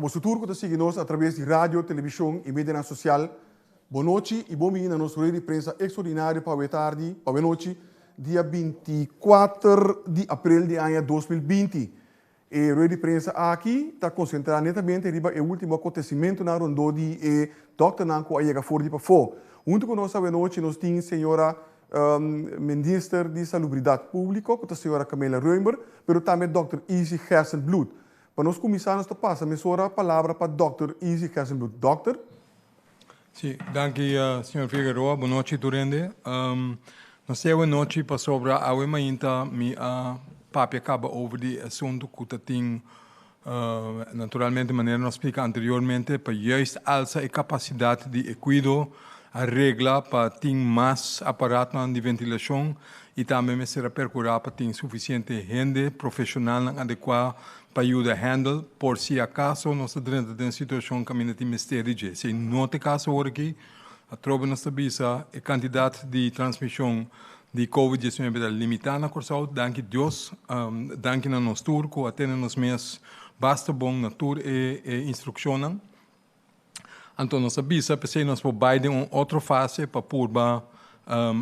boso tur ku ta sigui nos a traves di radio, televishon i medianan sosial, bon nochi i bon bini na nos rueda di prensa ekstraordinario pa awe tardi, pa awe nochi, dia 24 di aprel di aña 2020. E rueda di prensa aki ta konsentrá netamente riba e último akontesimentunan rondó di e dòkternan ku a yega for di pafó. Huntu ku nos awe nochi nos tin señora Minister di Salubridat Públiko, ku ta señora Camela Römer, pero tambe dòkter Izzy Gerstenbluth. Pa nos kuminsá nos ta pasa mesora palabra pa dòkter Izzy Gerstenbluth. Dòkter. Sí, danki señor Figueroa. Bon nochi tur hende. Nos ta awe nochi pasobra awe mainta mi a papia kaba over di e asuntu ku ta tin naturalmente manera nos splika anteriormente pa juist alsa e kapasidat di e kuido a regla pa tin mas aparatonan di ventilashon i tambe mester a perkurá pa tin sufisiente hende profeshonalnan adekuá pa yuda handle por si akaso nos ta drenta den situashon kaminda tin mester di dje. Esei no ta e kaso awor aki. Atrobe nos ta bisa e kantidat di transmishon di Covid 19 ta limitá na Kòrsou. Danki Dios, danki na nos tur ku a tene nos mes basta bon na tur e instrukshonnan. Anto nos a bisa p'esei nos por bai den un otro fase pa purba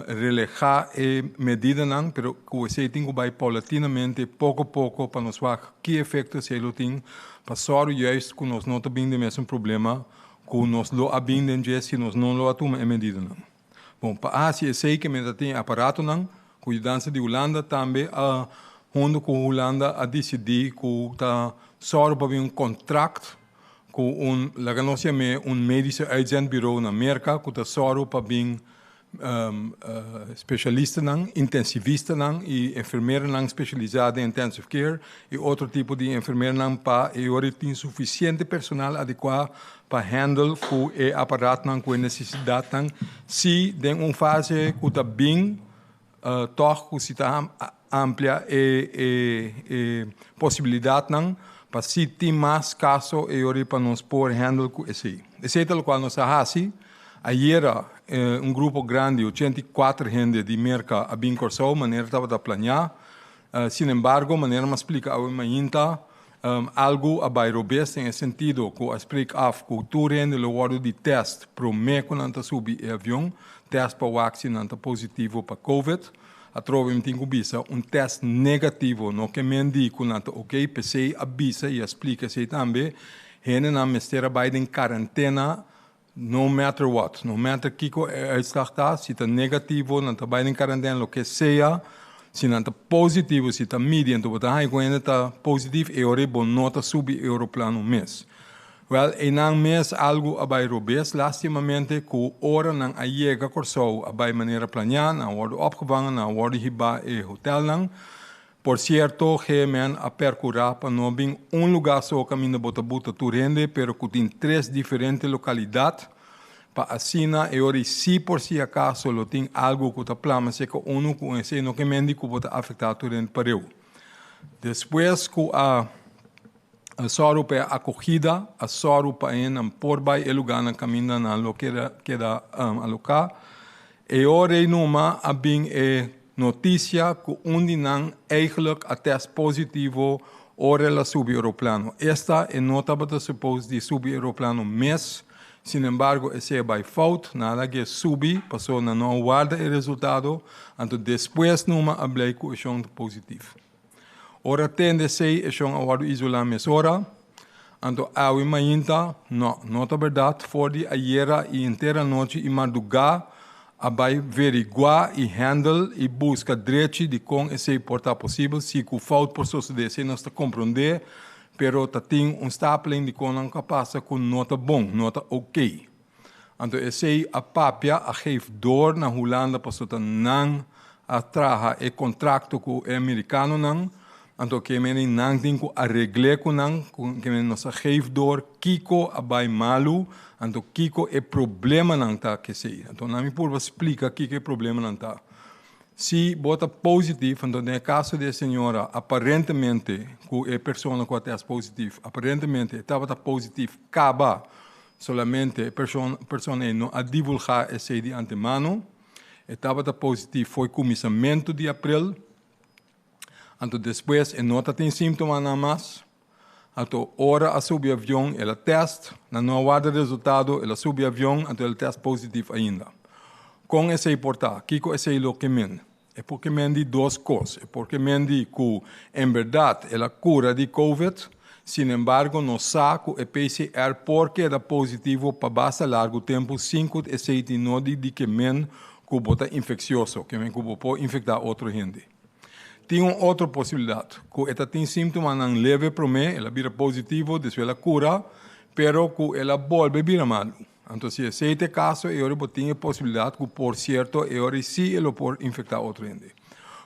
relehá e medidanan, pero ku esei tin ku bai paulatinamente, poko poko, pa nos wak ki efekto esei lo tin pa sòru juist ku nos no ta bin den mesun problema ku nos lo a bin den dje si nos no lo a tuma e medidanan. Bon, pa hasi esei ke mester tin e aparatonan, ku yudansa di Hulanda tambe a huntu ku Hulanda a disidí ku ta sòru pa bin un kontrakt ku un, laga nos yam'é un medische uitzendbureau na Merka ku ta sòru pa bin spesialistanan, intensivistanan i enfermeranan spesialisá den intensive care i otro tipo di enfermeranan pa e ora tin sufisiente personal adekuá pa handle ku e aparatnan ku e nesesidatnan si den un fase ku ta bin Tòg ku si ta amplia e posibilidatnan pa si tin mas kaso e yori pa nos por handle ku esei. Esei ta lokual nos a hasi. Ayera un grupo grandi, 84 hende di Merka a bin Kòrsou manera tabata planiá. Sinembargo, manera mi a splika awe mainta, algu a bai robes den e sentido ku a spreek af ku tur hende lo wòrdu di tèst promé ku nan ta subi e avion, tèst pa wak si nan ta positivo pa covid. Atrobe mi tin ku bisa un tèst negativo no ke men di ku nan ta oke, p'esei a bisa i a splika esei tambe, hendenan mester a bai den karentena No matter what, no matter kiko e uitslag ta, si ta negativo nan ta bai den karantena loke sea, si nan ta positivo, si ta midi anto bo ta haña ku hende ta positivo e ora ei bo no ta subi e europlano mes. Wèl einan mes algu a bai robes lastimamente ku ora nan a yega Kòrsou a bai manera planiá, nan a wòrdu opgevangen, nan a wòrdu hibá e hotelnan. Por sierto, GMN a percura pa no bin un lugar so caminda bo ta buta tur hende, pero cu tin tres diferente localidad, pa asina e ora y si por si acaso lo tin algo cu ta plama seca uno cu esey no ke mendi cu bo ta afecta tur hende pareu. Despues cu a sòru pa e acogida, a sòru pa hendenan por bay e lugarnan caminda nan lo keda keda aloca, e ora ey numa a bin e Notisia ku un di nan eigenlijk a test positivo ora el a subi aeroplano. Esta e no tabata supos di subi aeroplano mes, sinembargo esei a bai fout, nan a lag'é subi paso nan no a warda e resultado, anto despues numa a blei ku e shon ta positief. Ora tende esei e shon a wòrdu isolá mesora, anto awe mainta, no, no ta bèrdat, for di ayera i henter anochi i mardugá a bai veriguá i handle i buska drechi di kon esei por ta posibel, si ku fout por sosodé esei nos ta komprondé, pero ta tin un stapeling di konnan ku a pasa ku no ta bon, no ta oké. Anto esei a papia, a geef door na Hulanda pasobra ta nan a traha e contracto cu e Americanonan, anto ke meni nan tin cu aregle cu nan, ke meni nos a geef door kico a bay malu, anto kico e problemanan ta kesey. Anto nan mi purba splica kico e problemanan ta. Si bo ta positief, anto den e caso di e señora aparentemente cu e persona cu a test positief, aparentemente e tabata positief caba, Solamente e persona ei no a divulgá esei di antemano. E tabata positief fo'i kuminsamentu di aprel. Anto despues e no ta tin síntomanan mas. Anto ora a subi avion el a test, nan no a warda resultado, el a subi avion anto el a test positief ainda. Kon esei por ta? Kiko esei lo ke men? E por ke men di dos kos. E por ke men di ku en berdat el a kura di covid, sinembargo nos sa ku e PCR por keda positivo pa basta largu tempu sin ku esei tin nodi di ke men ku bo ta infeksioso, ke men ku bo por infektá otro hende. Tin un otro posibilidat, ku e ta tin símtomanan leve promé, el a bira positivo, despues el a kura, pero ku el a bolbe bira malu. Anto si esei ta e kaso, e ora bo tin e posibilidat ku por sierto e ora sí e lo por infektá otro hende.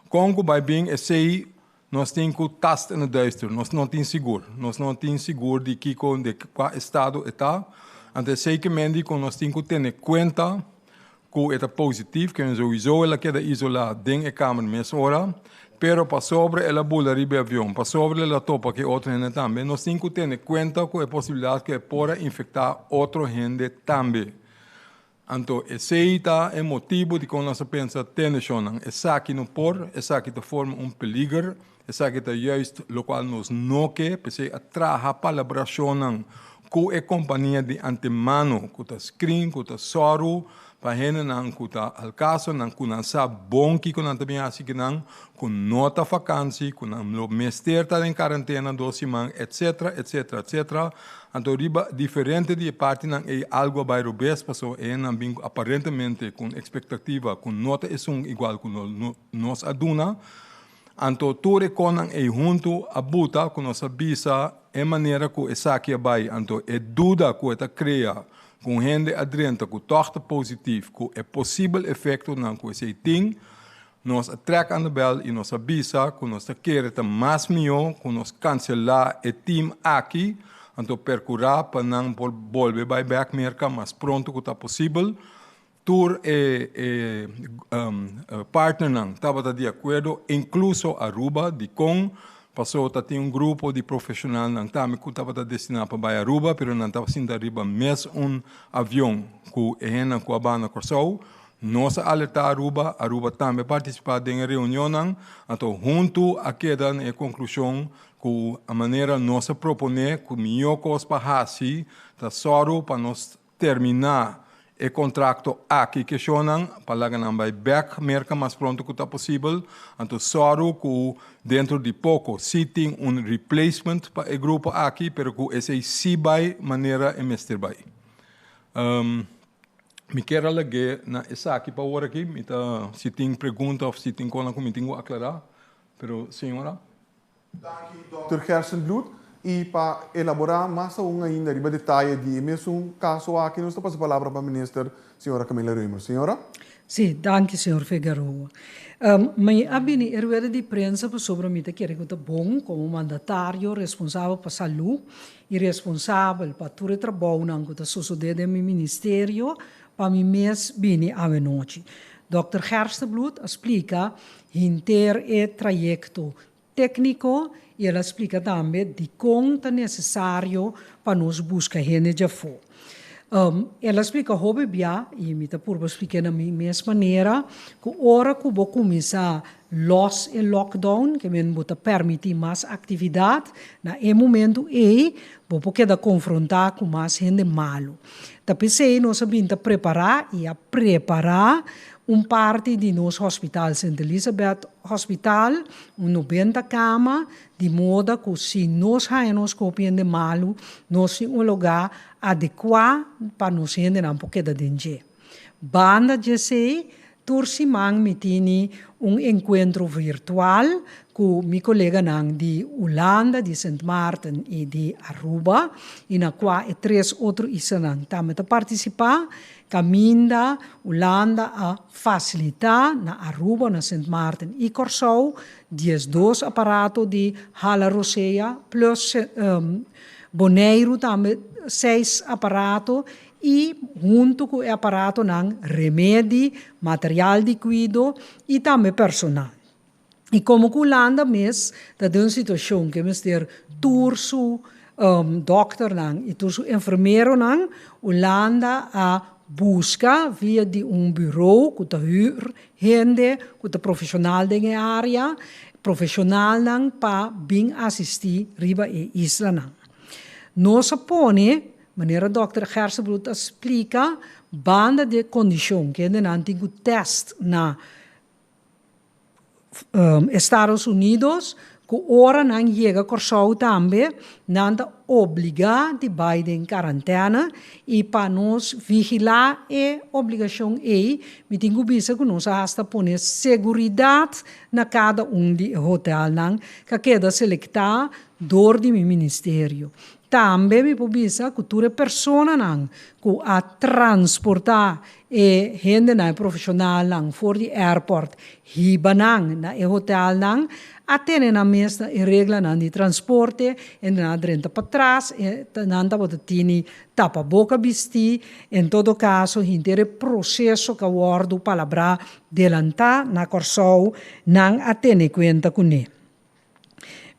Kon ku bai bin esei nos tin ku tast in het duister, nos no tin sigur. Nos no tin sigur di kiko, di kua estado e ta. Anto esei ke men di ku nos tin ku tene kuenta ku e ta positief, ke men souiso el a keda isolá den e kamer mes ora, pero pasobra el a bula riba e avion, pasobra el a topa ku e otro hende tambe, nos tin ku tene kuenta ku e posibilidat ku e por a infektá otro hende tambe. Anto esei ta e motibu dikon nos a pensa tene shonnan, esaki no por, esaki ta forma un peliger, esaki ta juist lokual nos no ke, p'esei a traha palabrashonnan ku e kompania di antemano ku ta screen, ku ta sòru pa hendenan ku ta al kaso, nan ku nan sa bon kiko nan ta bin hasi ku nan, ku no ta fakansi, ku nan lo mester ta den karantena dos siman, etcetera, etcetera, etcetera. Anto riba diferente di e partinan ei algu a bai robes pasobra e hendenan bin aparentemente ku un ekspektativa ku no ta esun igual ku nos a duna. Anto tur e konan ei huntu a buta ku nos a bisa e manera ku esaki a bai. Anto e duda ku e ta krea ku un hende a drenta ku tòg ta positif ku e posibel efektonan ku esei tin, nos a trèk aan de bèl i nos a bisa ku nos ta kere ta mas mihó ku nos kanselá e tim aki, anto perkurá pa nan por bolbe bai bèk Merka mas pronto ku ta posibel. Tur e e partnernan tabata di akuerdo, inkluso Aruba. Dikon? Pasobra ta tin un grupo di profeshonalnan tambe ku tabata destiná pa bai Aruba, pero nan tabata sinta riba mes un avion ku e hendenan ku a baha na Kòrsou. Nos a alertá Aruba, Aruba tambe a partisipá den e reunionnan, anto huntu a keda na e konklushon ku a manera nos a proponé ku mihó kos pa hasi ta sòru pa nos Terminá e kontrakto aki keshonnan pa laga nan bai bèk Merka mas pronto ku ta posibel, anto sòru ku dentro di poko si tin un replacement pa e grupo aki pero ku esei si bai manera e mester bai. Mi kier a lag'é na esaki pa awor aki, mi ta si tin pregunta òf si tin kosnan ku mi tin ku aklará, pero señora. Danki Dòkter Gerstenbluth y pa elabora mas aun ainda riba detaye di e mesun caso aki nos ta pasa palabra pa Minister señora Camilla Römer. Señora. Sí, danki señor Figueroa. Mi a bini e rueda di prensa pasobra mi ta kere ku ta bon komo mandatario responsabel pa salú i responsabel pa tur e trabounan ku ta sosodé den mi ministerio pa mi mes bini awenochi. Dòkter Gerstenbluth a splika Henter e trayekto tékniko i el a splika tambe dikon ta nesesario pa nos buska hende djafó. El a splika hopi bia, i mi ta purba splik'é na mi mes manera, ku ora ku bo kuminsá lòs e lockdown, ke men bo ta pèrmití mas aktividat, na e momentu ei bo por keda konfrontá ku mas hende malu. Ta p'esei nos a bin ta prepará i a prepará Un parti di nos hospital Sint Elisabeth Hospital, un nobenta kama, di moda ku si nos haña nos kopi hende malu, nos tin un lugá adekuá pa nos hendenan por keda den dje. Banda djesei, tur siman mi tini un enkuentro virtual ku mi koleganan di Hulanda, di Sint Maarten i di Aruba, i na kua e tres otro islanan tambe ta partisipá. Kaminda Hulanda a fasilitá na Aruba, na Sint Maarten i Kòrsou 12 aparato di hala rosea plus Boneiru tambe seis aparato i huntu ku e aparatonan remedi, material di kuido i tambe personal. I komo ku Hulanda mes ta den un situashon ku e mester tur su dòkternan i tur su enfermeronan, Hulanda a buska via di un buro ku ta hür hende ku ta profeshonal den e área. profeshonalnan pa bin asistí riba e islanan. Nos a pone, manera dòkter Gerstenbluth a splika, banda di e kondishon ku hendenan tin ku tèst na Estados Unidos ku ora nan yega Kòrsou tambe nan ta obligá di bai den karantèna i pa nos vigilá e obligashon ei mi tin ku bisa ku nos a hasta pone seguridat na kada un di e hotelnan ku a keda selektá dor di mi ministerio. Tambe mi por bisa ku tur e personanan ku a transportá E hendenan, e profeshonalnan for di airport hiba nan na e hotelnan, a tene nan mes na e reglanan di transporte, e nan a drenta patras, e nan tabata tini tapaboka bisti, en todo kaso hinter e proseso ku a wòrdu palabrá delantá na Kòrsou nan a tene kuenta kuné.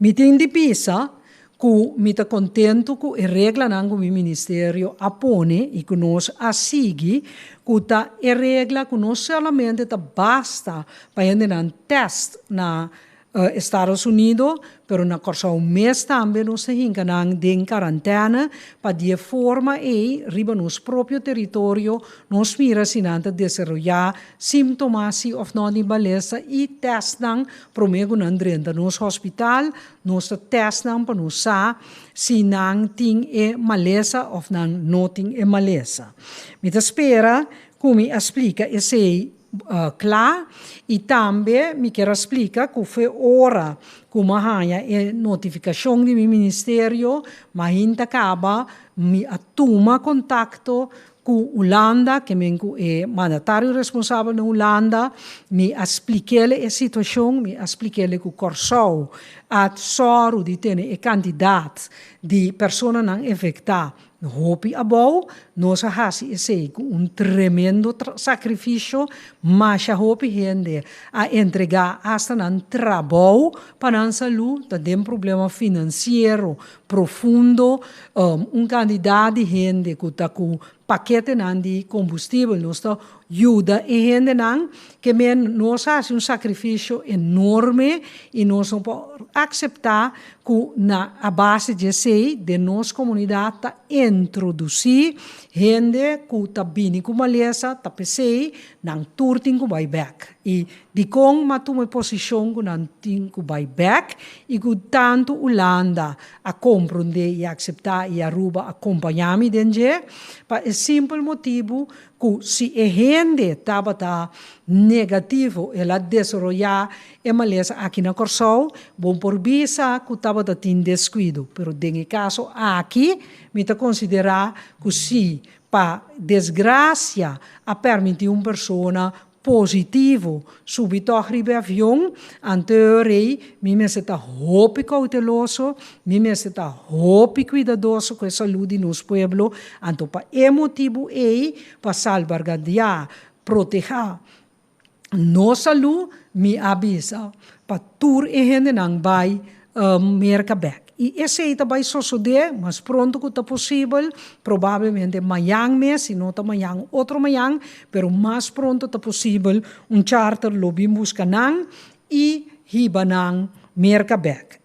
Mi tin di bisa ku mi ta kontentu ku e reglanan ku mi ministerio a pone i ku nos a sigui, ku ta e regla ku no solamente ta basta pa hendenan tèst na Estados Unido, pero na Kòrsou mes tambe nos ta hinka nan den karantène pa di e forma ei riba nos propio teritorio nos mira si nan ta desaroyá símtoma si òf nò di malesa i tèst nan Promé ku nan drenta nos hospital, nos ta tèst nan pa nos sa si nan tin e malesa òf nan no tin e malesa. Mi ta spera ku mi a splika esei kla i tambe mi kier a splika ku fe ora ku mi a haña e notifikashon di mi ministerio, mahinta kaba mi a tuma kontakto Ku Hulanda, ke men ku e mandatario responsabel na Hulanda, mi a splik'ele e situashon, mi a splik'ele ku Kòrsou a sòru di tene e kantidat di personanan efektá hopi abou. Nos a hasi esei ku un tremendo sakrifisio, masha hopi hende a entregá asta nan trabou pa nan salú, ta den problema finansiero profundo, un kantidat di hende ku ta ku paketenan di kombustibel, nos ta yuda e hendenan, ke men nos a hasi un sakrifisio enorme i nos no por akseptá ku na a base di esei den nos komunidat ta introdusí hende ku ta bini ku malesa, ta p'esei nan tur tin ku bai bèk. I dikon m'a tuma e posishon ku nan tin ku bai bèk i ku tantu Ulanda a komprondé i akseptá i Aruba a kompañá mi den dje? Pa e simpel motibu ku si e hende tabata negativo el a desaroyá e malesa aki na Kòrsou, bo por bisa ku tabata tin deskuido. Pero den e kaso aki mi ta konsiderá ku si pa desgrasia a permití un persona positivo subi tòg riba e avion, anto rei mi mester ta hopi kouteloso, mi mester ta hopi kuidadoso ku e salú di nos pueblo, anto pa e motibu ei, pa salbargandiá, protehá nos salú, mi a bisa pa tur e hendenan bai Merka bèk. I esei ta bai sosodé mas pronto ku ta posibel, probablemente mañan mes, si no ta mañan otro mañan, pero mas pronto ta posibel un charter lo bin buska nan i hiba nan Merka bèk.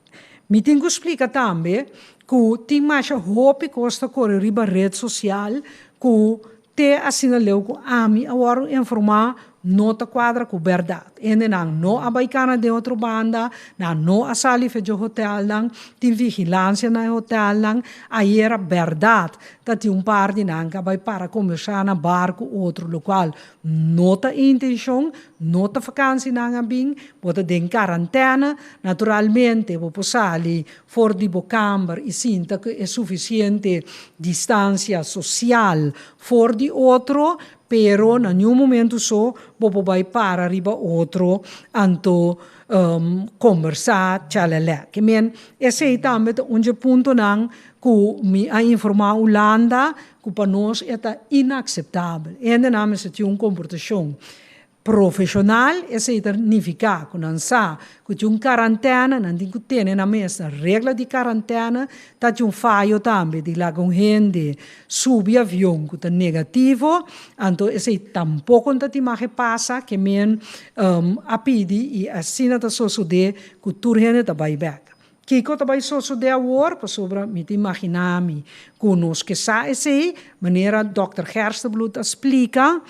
Mi tin ku splika tambe ku tin masha hopi kos ta kore riba ret sosial ku Te asina leu ku ami a wòrdu informá no ta kuadra ku bèrdat. Hendenan no a bai kana den otro banda, nan no a sali fe dje hotelnan, tin vigilansia na e hotelnan. Ayera bèrdat ta tin un par di nan ku a bai para kombersá na bar ku otro, lokual no ta e intenshon, no ta fakansi nan a bin, bo ta den karantèna, naturalmente bo por sali for di bo kamber i sinta ku e sufisiente distansia sosial for di otro, pero na niun momentu so bo por bai para riba otro anto kombersá chalelè. Ke men esei tambe ta un dje puntonan ku mi a informá Hulanda ku pa nos e ta inakseptabel. Hendenan mester tin un komportashon. Profeshonal, esei ta nifiká ku nan sa ku tin un karantèna, nan tin ku tene nan mes na regla di karantèna. Ta tin un fayo tambe di laga un hende subi avion ku ta negativo, anto esei tampoko no ta tin mag e pasa, ke men a pidi i asina ta sosodé ku tur hende ta bai bèk. Kiko ta bai sosodé awor? Pasobra mi ta imaginá mi ku nos ke sa esei, manera dòkter Gerstenbluth a splika,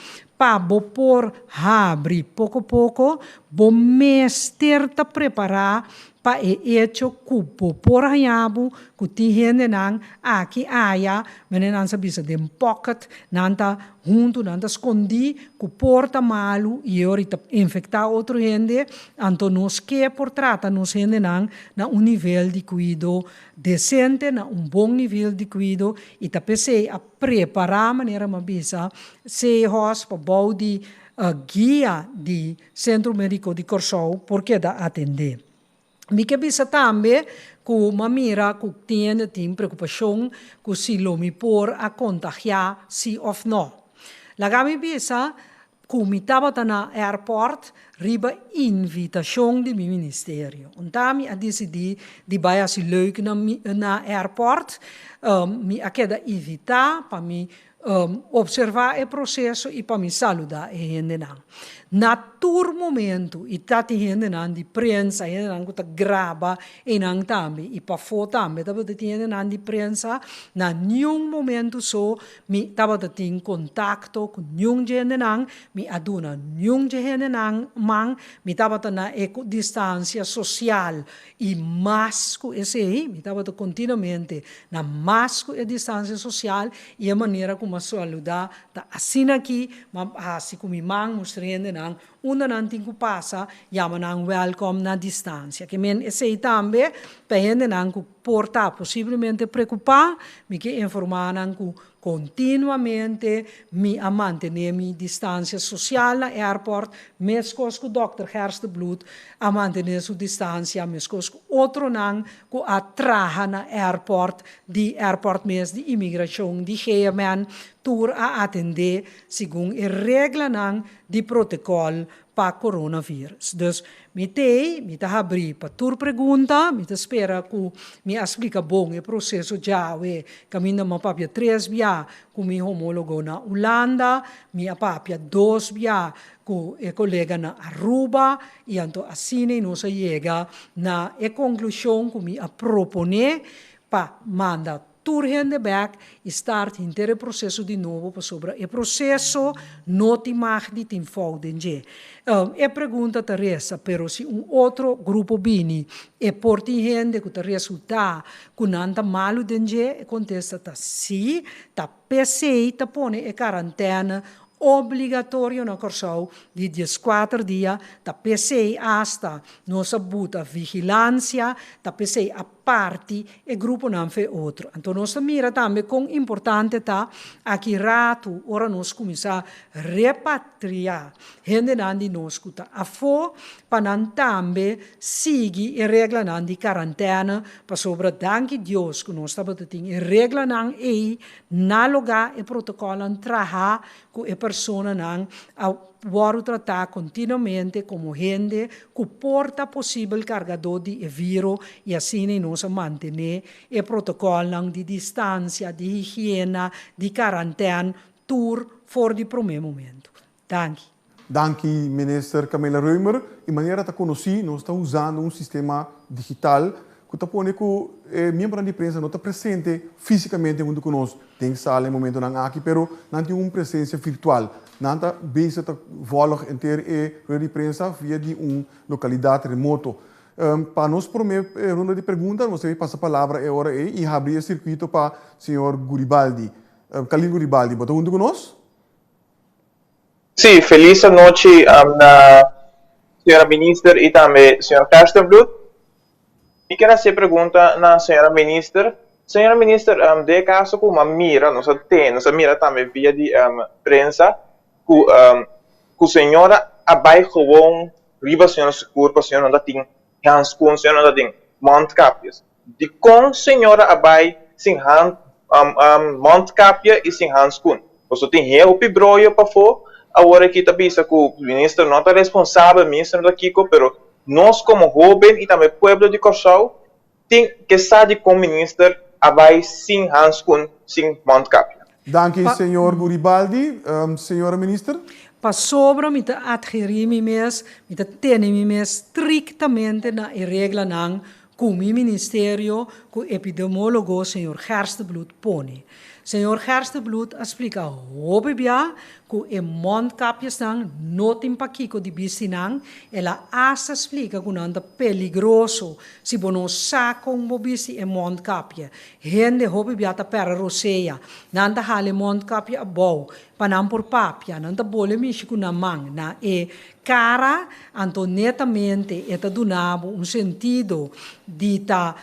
pa bo por habri poko poko, bo mester ta prepará pa e echo ku bo por haña bo ku tin hendenan aki aya, manera nan sa bisa den pocket, nan ta huntu, nan ta skondí ku por ta malu i e ora ta infektá otro hende, anto nos ke por trata nos hendenan na un nivel di kuido desente, na un bon nivel di kuido i ta p'esei a prepará manera mi a bisa Sehos pa bou di guia di Sentro Médiko di Kòrsou por keda atendé. Mi ke bisa tambe ku m'a mira ku tin hende tin preokupashon ku si lo mi por a kontagiá si òf nò. Laga mi bisa ku mi tabata na airport riba invitashon di mi ministerio. Unta mi a disidí di bai hasi leuk na na airport, mi a keda invitá pa mi Observá e proseso i pa mi saludá e hendenan. Na tur momentu i ta tin hendenan di prensa, hendenan ku ta graba einan tambe i pafó tambe tabata tin hendenan di prensa, na niun momentu so mi tabata tin kontakto ku niun dje hendenan, mi a duna niun dje hendenan man, mi tabata na e distansia sosial I mas ku esei, mi tabata kontinuamente na mas ku e distansia sosial i e manera ku mi a saludá ta asina aki, mi a hasi ku mi man mustra hendenan unda nan tin ku pasa, yama nan wèlkòm na distansia. Ke men esei tambe pa hendenan ku por ta posiblemente preokupá, mi ke informá nan ku Kontinuamente mi a mantené mi distansia sosial na airport, meskos ku dòkter Gerstenbluth a mantené su distansia, meskos ku otronan ku a traha na airport, di airport mes, di imigrashon, di GMN, tur a atendé segun e reglanan di protokòl pa coronavirus. Dus mi t'ei, mi ta habrí pa tur pregunta, mi ta spera ku mi a splika bon e proseso djawe kaminda mi a papia tres bia ku mi homólogo na Hulanda, mi a papia dos bia ku e kolega na Aruba i anto asina nos a yega na e konklushon ku mi a proponé pa manda tur hende bek i start henter e proseso di nobo pasobra e proseso no tin mag di tin fout den dje. E pregunta ta resa, pero si un otro grupo bini e por tin hende ku ta resulta ku nan ta malu den dje? E kontesta ta si, ta p'esei ta pone e karantène obligatorio na Kòrsou di dieskuater dia, ta p'esei asta nos a buta vigilansia, ta p'esei a parti e gruponan fe otro. Anto nos ta mira tambe kon importante ta aki ratu ora nos kuminsá repatriá hendenan di nos ku ta afó pa nan tambe sigui e reglanan di karantène pasobra danki Dios ku nos tabata tin e reglanan ei na lugá e protokòlnan trahá ku e personanan a wòrdu tratá kontinuamente komo hende ku por ta posibel kargadó di e viro i asina nos a mantené e protokòlnan di distansia, di higiena, di karantèn tur for di promé momentu. Danki. Danki Minister Camilla Römer. E manera ta konosí, nos ta usando un sistema digital ku ta pone ku e miembronan di prensa no ta presente físikamente huntu ku nos den sala e momentonan aki, pero nan tin un presensia virtual. Nan ta bezig ta vòlg henter e rueda di prensa via di un lokalidat remoto. Pa nos promé ronda di pregunta, nos debe pasa palabra e ora ei i habri e sirkuito pa señor Guribaldi. Kalin Guribaldi, bo ta huntu ku nos? Sí, felis anochi na señora minister y tambe señor Gerstenbluth. Mi kier haci e pregunta na señora minister. Señora minister, den e caso cu m'a mira, nos a tende, nos a mira tambe via di prensa cu cu señora a bay gewoon riba señora su curpa, señora no ta tin handschoen, señora no ta tin mondkapjes. Dikon señora a bai sin hand mondkapje i sin handschoen? Boso tin hopi broyo pafó. awor aki ta bisa ku minister no ta responsabel, minister no ta kiko, pero nos komo hóben i tambe pueblo di Kòrsou tin ke sa dikon minister a bai sin hanskun, sin mondkapje. Danki señor Guribaldi. Señora minister. Pasobra mi ta adherí mi mes, mi ta tene mi mes striktamente na e reglanan ku mi ministerio ku epidemiólogo señor Gerstenbluth pone. Señor Gerstenbluth a splika hopi bia ku e mondkapjesnan no tin pakiko di bisti nan, el a asta splika ku nan ta peligroso si bo no sa kon bo bisti e mondkapje. Hende hopi bia ta pèrdè rosea, nan ta hala e mondkapje abou pa nan por papia, nan ta bole mishi ku nan man na e Cara, anto netamente e ta duna bo un sentido di ta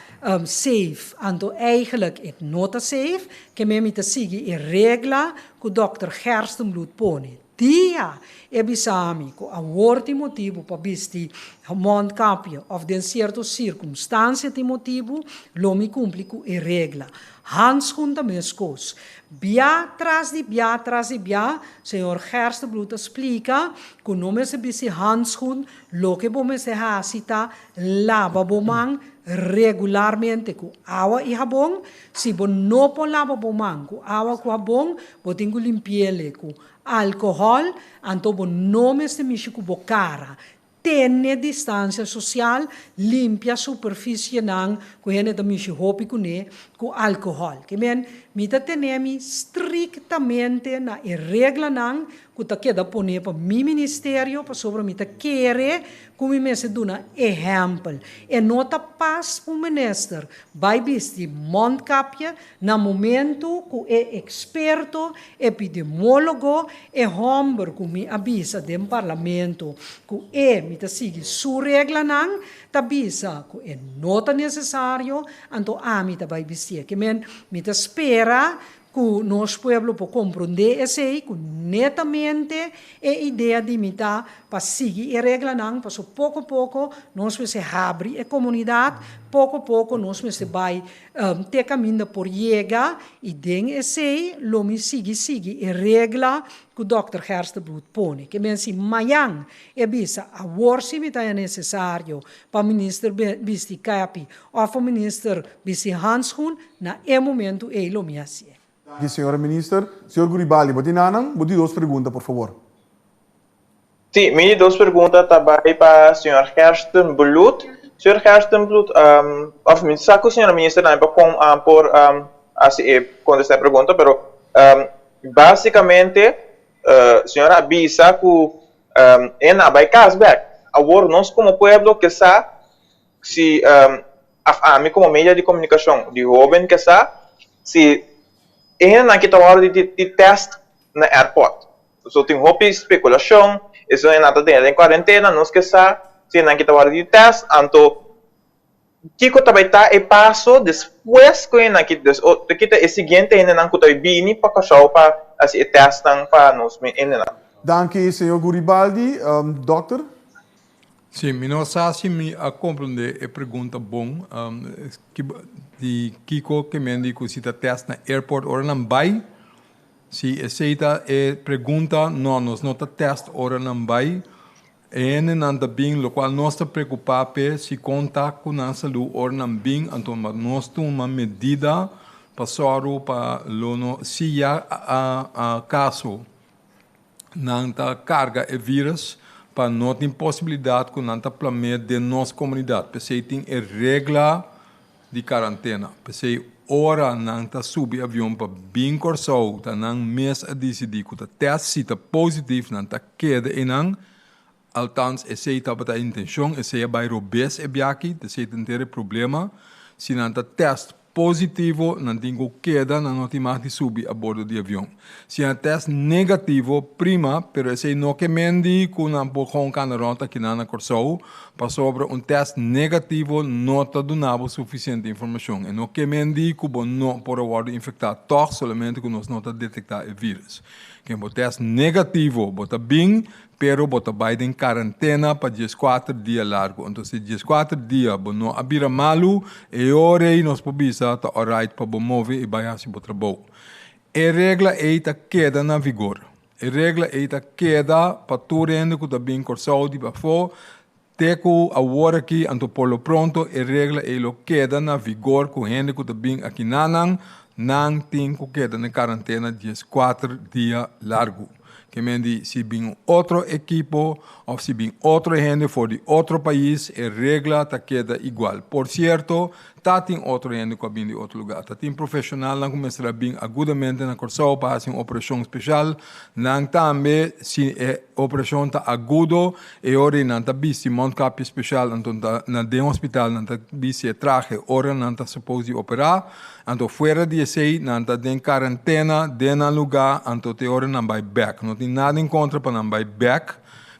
safe, anto eigenlijk e no ta safe, ke men mi ta sigui e regla ku dòkter Gerstenbluth pone. Dia e bisa mi ku awor tin motibu pa bisti mondkapje òf den sierto sirkumstansia tin motibu, lo mi kumpli ku e regla. Handschoen ta meskos. Bia tras di bia tras di bia, señor Gerstenbluth ta splika ku no mester bisti handschoen, loke bo mester hasi ta laba bo man regularmente ku awa i habon. Si bo no por laba bo man ku awa ku habon, bo tin ku limpi'el ku alkohòl, anto bo no mester mishi ku bo kara. Tene distansia sosial, limpia superfisienan ku hende ta mishi hopi kuné ku alkohòl. Ke men, mi ta tene mi striktamente na e reglanan ku ta keda poné pa mi ministerio pasobra mi ta kere ku mi mester duna ehèmpel. E no ta pas un minister bai bisti mondkapje Na momento cu e experto epidemiologo, e homber cu mi a bisa den Parlamento cu e mi ta sigui su reglanan, ta bisa cu e no ta necesario, anto ami ta bay bistié. Ke men, mi ta spera cu nos pueblo por comprende esey, cu netamente e idea di mi ta pa sigui e reglanan, paso poco poco nos mester habri e comunidad, poco poco nos mester bay Te kaminda por yega i den esei lo mi sigui sigui e regla ku dòkter Gerstenbluth pone. Ke men si mayan e bisa awor si mi ta haña nesesario pa minister bisti kèpi òf pa minister bisti handschoen, na e momentu ei lo mi hasié. Danki señora minister. Señor Guribali, bo tin nanan? Bo di dos pregunta por fabor. Sí, mi di dos pregunta ta bai pa señor Gerstenbluth. Señor Gerstenbluth, um, of mi sa ku señora minister tambe por kon, um, por um, hasi e kontestá e pregunta, pero um, básicamente uh, señora a bisa ku um, e na bai kas bèk. Awor nos komo pueblo ke sa si um, af ami komo media di komunikashon di hóben ke sa si e hendenan ki ta wòrdu di, di tèst na airport. So tin hopi spekulashon, esun e nan ta tene den kuarentena, nos ke sa si e nan kita wòrdu di tèst, anto kiko ta bai ta e paso despues ku e nan kita, des o kita e siguiente hendenan ku ta bai bini pa Kòrsou pa hasi e tèstnan pa nos hendenan. Danki señor Guribaldi. Dòkter? Sí, mi no sa si mi a komprondé e pregunta bon. Di kiko ke men di ku si ta tèst na airport ora nan bai? Si esei ta e pregunta, no, nos no ta test ora nan bai. E hendenan ta bin, lokual nos ta preokupá p'e si kon ta ku nan salú ora nan bin, anto nos tuma medida pa sòru pa lo no, si ya a kaso nan ta karga e vírus, pa no tin posibilidat ku nan ta plam'é den nos komunidat. P'esei tin e regla di karantena. P'esei ora nan ta subi avion pa bin Kòrsou ta nan mes a disidí ku ta tèst, si ta positif nan ta keda einan, altans esei tabata e intenshon, esei a bai robes e biachi, esei ta henter e problema, si nan ta tèst positivo nan tin ku keda, nan no tin mag di subi a bordo di avion. Si nan tèst negativo, prima, pero esei no ke men di ku nan por gewoon kanda rònt akinan na Kòrsou, Pasobra un tèst negativo no ta duna bo sufisiente informashon. E no ke men di ku bo no por a wòrdu infektá tòg, solamente ku nos no ta detektá e vírus. Ken bo tèst negativo, bo ta bin, pero bo ta bai den karantena pa dieskuater dia largu. Anto si dieskuater dia bo no a bira malu, e ora ei nos por bisa ta òrait pa bo move i bai hasi bo trabou. E regla ei ta keda na vigor. E regla ei ta keda pa tur hende ku ta bin Kòrsou di pafó te ku awor aki, anto por lo pronto e regla ei lo keda na vigor ku hende ku ta bin akinanan, nan tin ku keda na karantena dieskuater dia largu. Ke men di si bin un otro ekipo òf si bin otro hende for di otro pais e regla ta keda igual. Por sierto, Ta tin otro hende ku a bin di otro lugá. Ta tin profeshonalnan ku mester a bin agudamente na Kòrsou pa hasi un operashon speshal. Nan tambe, si e operashon ta agudo, e ora ei nan ta bisti mondkapje speshal, anto ta na den hospital nan ta bisti e trahe ora nan ta suppose di operá. Anto fuera di esei nan ta den karentena den nan lugá, anto te ora nan bai bèk. No tin nada en kontra pa nan bai bèk,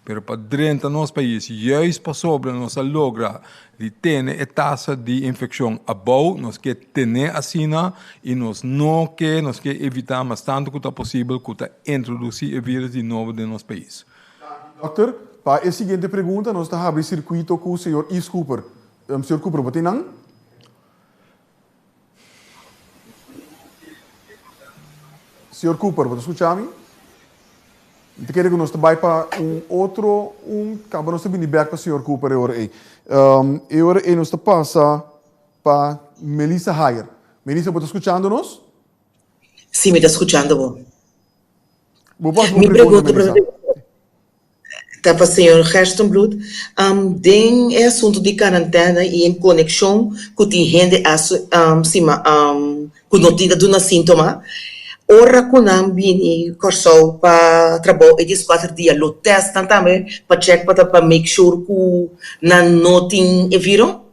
pero pa drenta nos pais, juist pasobra nos a logra Di tene e tasa di infekshon abou, nos ke ten'é asina i nos no ke, nos ke evitá mas tantu ku ta posibel ku ta introdusí e vírus di nobo den nos pais. Danki, dòkter. Pa e siguiente pregunta nos ta habri sirkuito ku señor Yves Cooper. Señor Cooper, bo tin nan? Señor Cooper, bo ta scucha mi? Mi ta kere cu nos ta bay pa un otro, un, caba nos ta bini bek pa señor Cooper e ora ey. Um, e ora ey nos ta pasa pa Melissa Hayer. Melissa, bo ta scuchando nos? Sí, mi ta scuchando bo. Bo por haci bo Mi pregunta, pregunta, Melissa. Ta pa señor Gerstenbluth, den e asuntu di karantena i en konekshon ku tin hende sima ku no tin ta duna síntoma, ora ku nan bini Kòrsou pa trabou e dieskuater dia lo tèst nan tambe pa chèk pa ta pa make sure ku nan no tin e viro?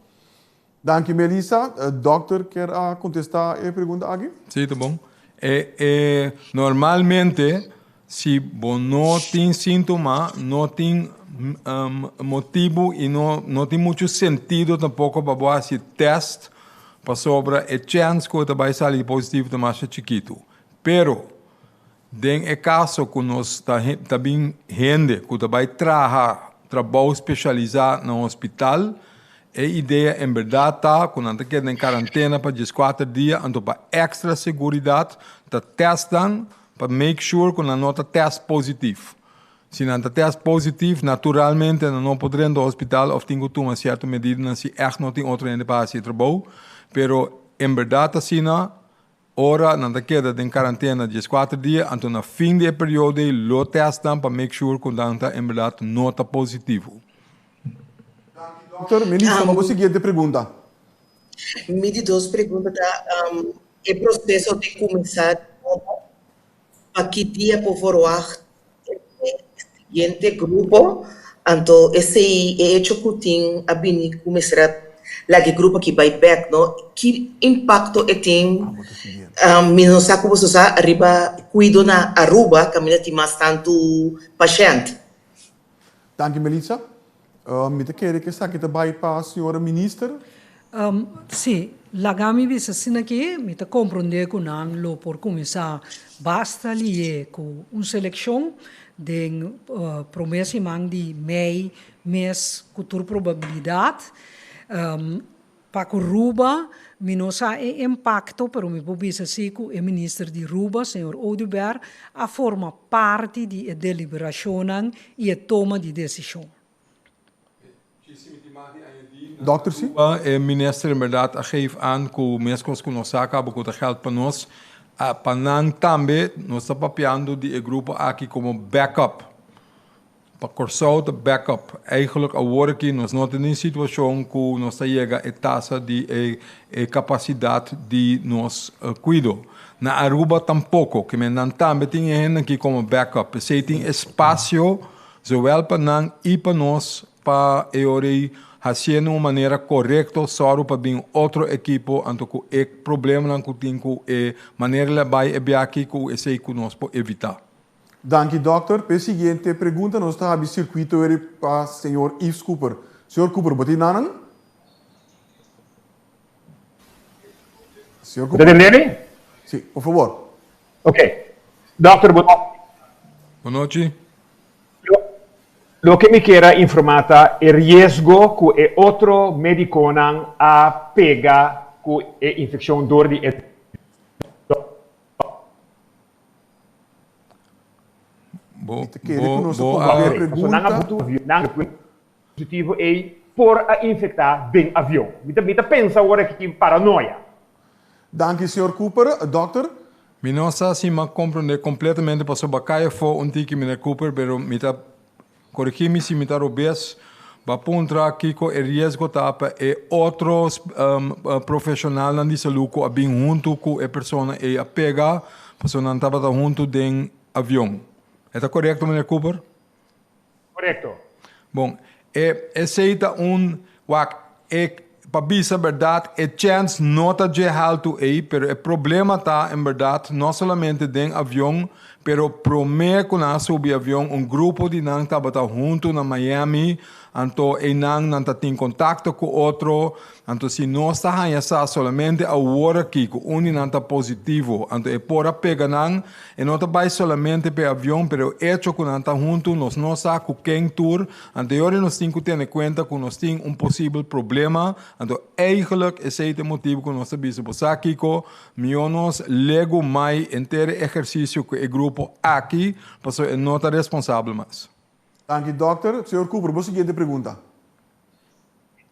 Danki Melissa. Dokter kier a contesta e pregunta aki? Sí, ta bon. E, e, normalmente, si bo no tin síntoma, no tin um, motibu i no, no tin muchu sentido tampoko pa bo hasi tèst, pasobra e chèns ku bo ta bai sali positivo ta masha chikitu. Pero, Den e kaso ku nos ta ta bin hende ku ta bai traha trabou speshalisá na hospital, e idea en bèrdat ta ku nan ta keda den karantena pa dieskuater dia, anto pa èkstra seguridat ta tèst nan pa make sure ku nan no ta tèst positif. Si nan ta tèst positif, naturalmente nan no por drenta hospital òf tin ku tuma sierto medidanan si ègt no tin otro hende pa hasi e trabou, pero en bèrdat asina Ora nan ta keda den karantena dieskuater dia, anto na fin di e periodo ei lo tèst nan pa make sure ku nan ta en bèrdat no ta positivo. Danki dòkter. Melissa, bo siguiente pregunta. Mi di dos pregunta ta, e proseso di kuminsá di nobo, pa ki dia por verwagt e siguiente grupo? Anto esei e hecho ku tin a bini ku mester a laga e grupo aki bai bek no, ki impakto e tin mi no sa ku boso sa riba kuido na Aruba kaminda tin mas tantu pashènt. Danki Melissa. Mi ta kere ku esaki ta bai pa señora minister. Sí, laga mi bisa asina aki, mi ta komprondé ku nan lo por kuminsá basta lié ku un selekshon den promé siman di mei mes ku tur probabilidat. Pa ku Ruba, mi no sa e impakto, pero mi por bisa si ku e minister di Ruba, señor Oduber, a forma parti di e deliberashonnan i e toma di desishon. Dòkter si. E minister en bèrdat a geef aan ku meskos ku nos sa kaba ku ta gèld pa nos, pa nan tambe nos ta papiando di e grupo aki komo backup. Pa Kòrsou ta backup. Eigenlijk awor aki nos no ta den situashon ku nos ta yega e tasa di e e kapasidat di nos kuido. Na Aruba tampoko, ke men nan tambe tin e hendenan aki komo backup. P'esei tin espasio zowel pa nan i pa nos pa e ora ei hasié na un manera korekto, sòru pa bin otro ekipo anto ku e problemanan ku tin ku e manera la bai e biaha ku esei ku nos por evitá. Danki dokter. P'e siguiente pregunta nos ta habi sirkuito eri pa señor Yves Cooper. Señor Cooper, bo tin nanan? Señor Bo ta Cooper? tende mi? Si, por favor. Ok. Dokter, bo nochi. Bo nochi. Loke mi kier a informa ta e riesgo ku e otro medikonan a pega ku e infekshon dor di e. Bo, Mi ta kere ku bo, nos a bo komprendé a. e Oké, pasobra nan a pregunta. butu avion, nan positivo ei por a infektá den avion. Mi ta mi ta pensa awor aki paranoia. Danki señor Cooper. Dòkter? Mi no sa si m'a komprendé kompletamente pasobra kai afó un tiki meneer Cooper, pero mi ta Korigí mi si mi ta robes, bo a puntra kiko e riesgo ta pa e otro profeshonalnan di salú ku a bin huntu ku e persona ei a pega pasobra nan tabata huntu den avion. E ta korekto, meneer Cooper? Korekto. Bon, e esei ta un, wak, e pa bisa bèrdat e chèns no ta dje haltu ei, pero e problema ta en bèrdat no solamente den avion, Pero promé ku nan a subi avion un grupo di nan tabata huntu na Miami, anto einan nan ta tin kontakto ku otro, anto si nos ta haña sa solamente awor aki ku un di nan ta positivo, anto e por a pega nan, e no ta bai solamente p'e avion, pero e echo ku nan ta huntu nos no sa ku ken tur, anto e ora nos tin ku tene kuenta ku nos tin un posibel problema, anto eigenlijk esei ta e motibu ku nos ta bisa bo sa kiko, Mihó nos legu mai henter e ehersisio ku e grupo aki, pasobra e no ta responsabel mas. Danki dòkter. Señor Cooper, bo siguiente pregunta.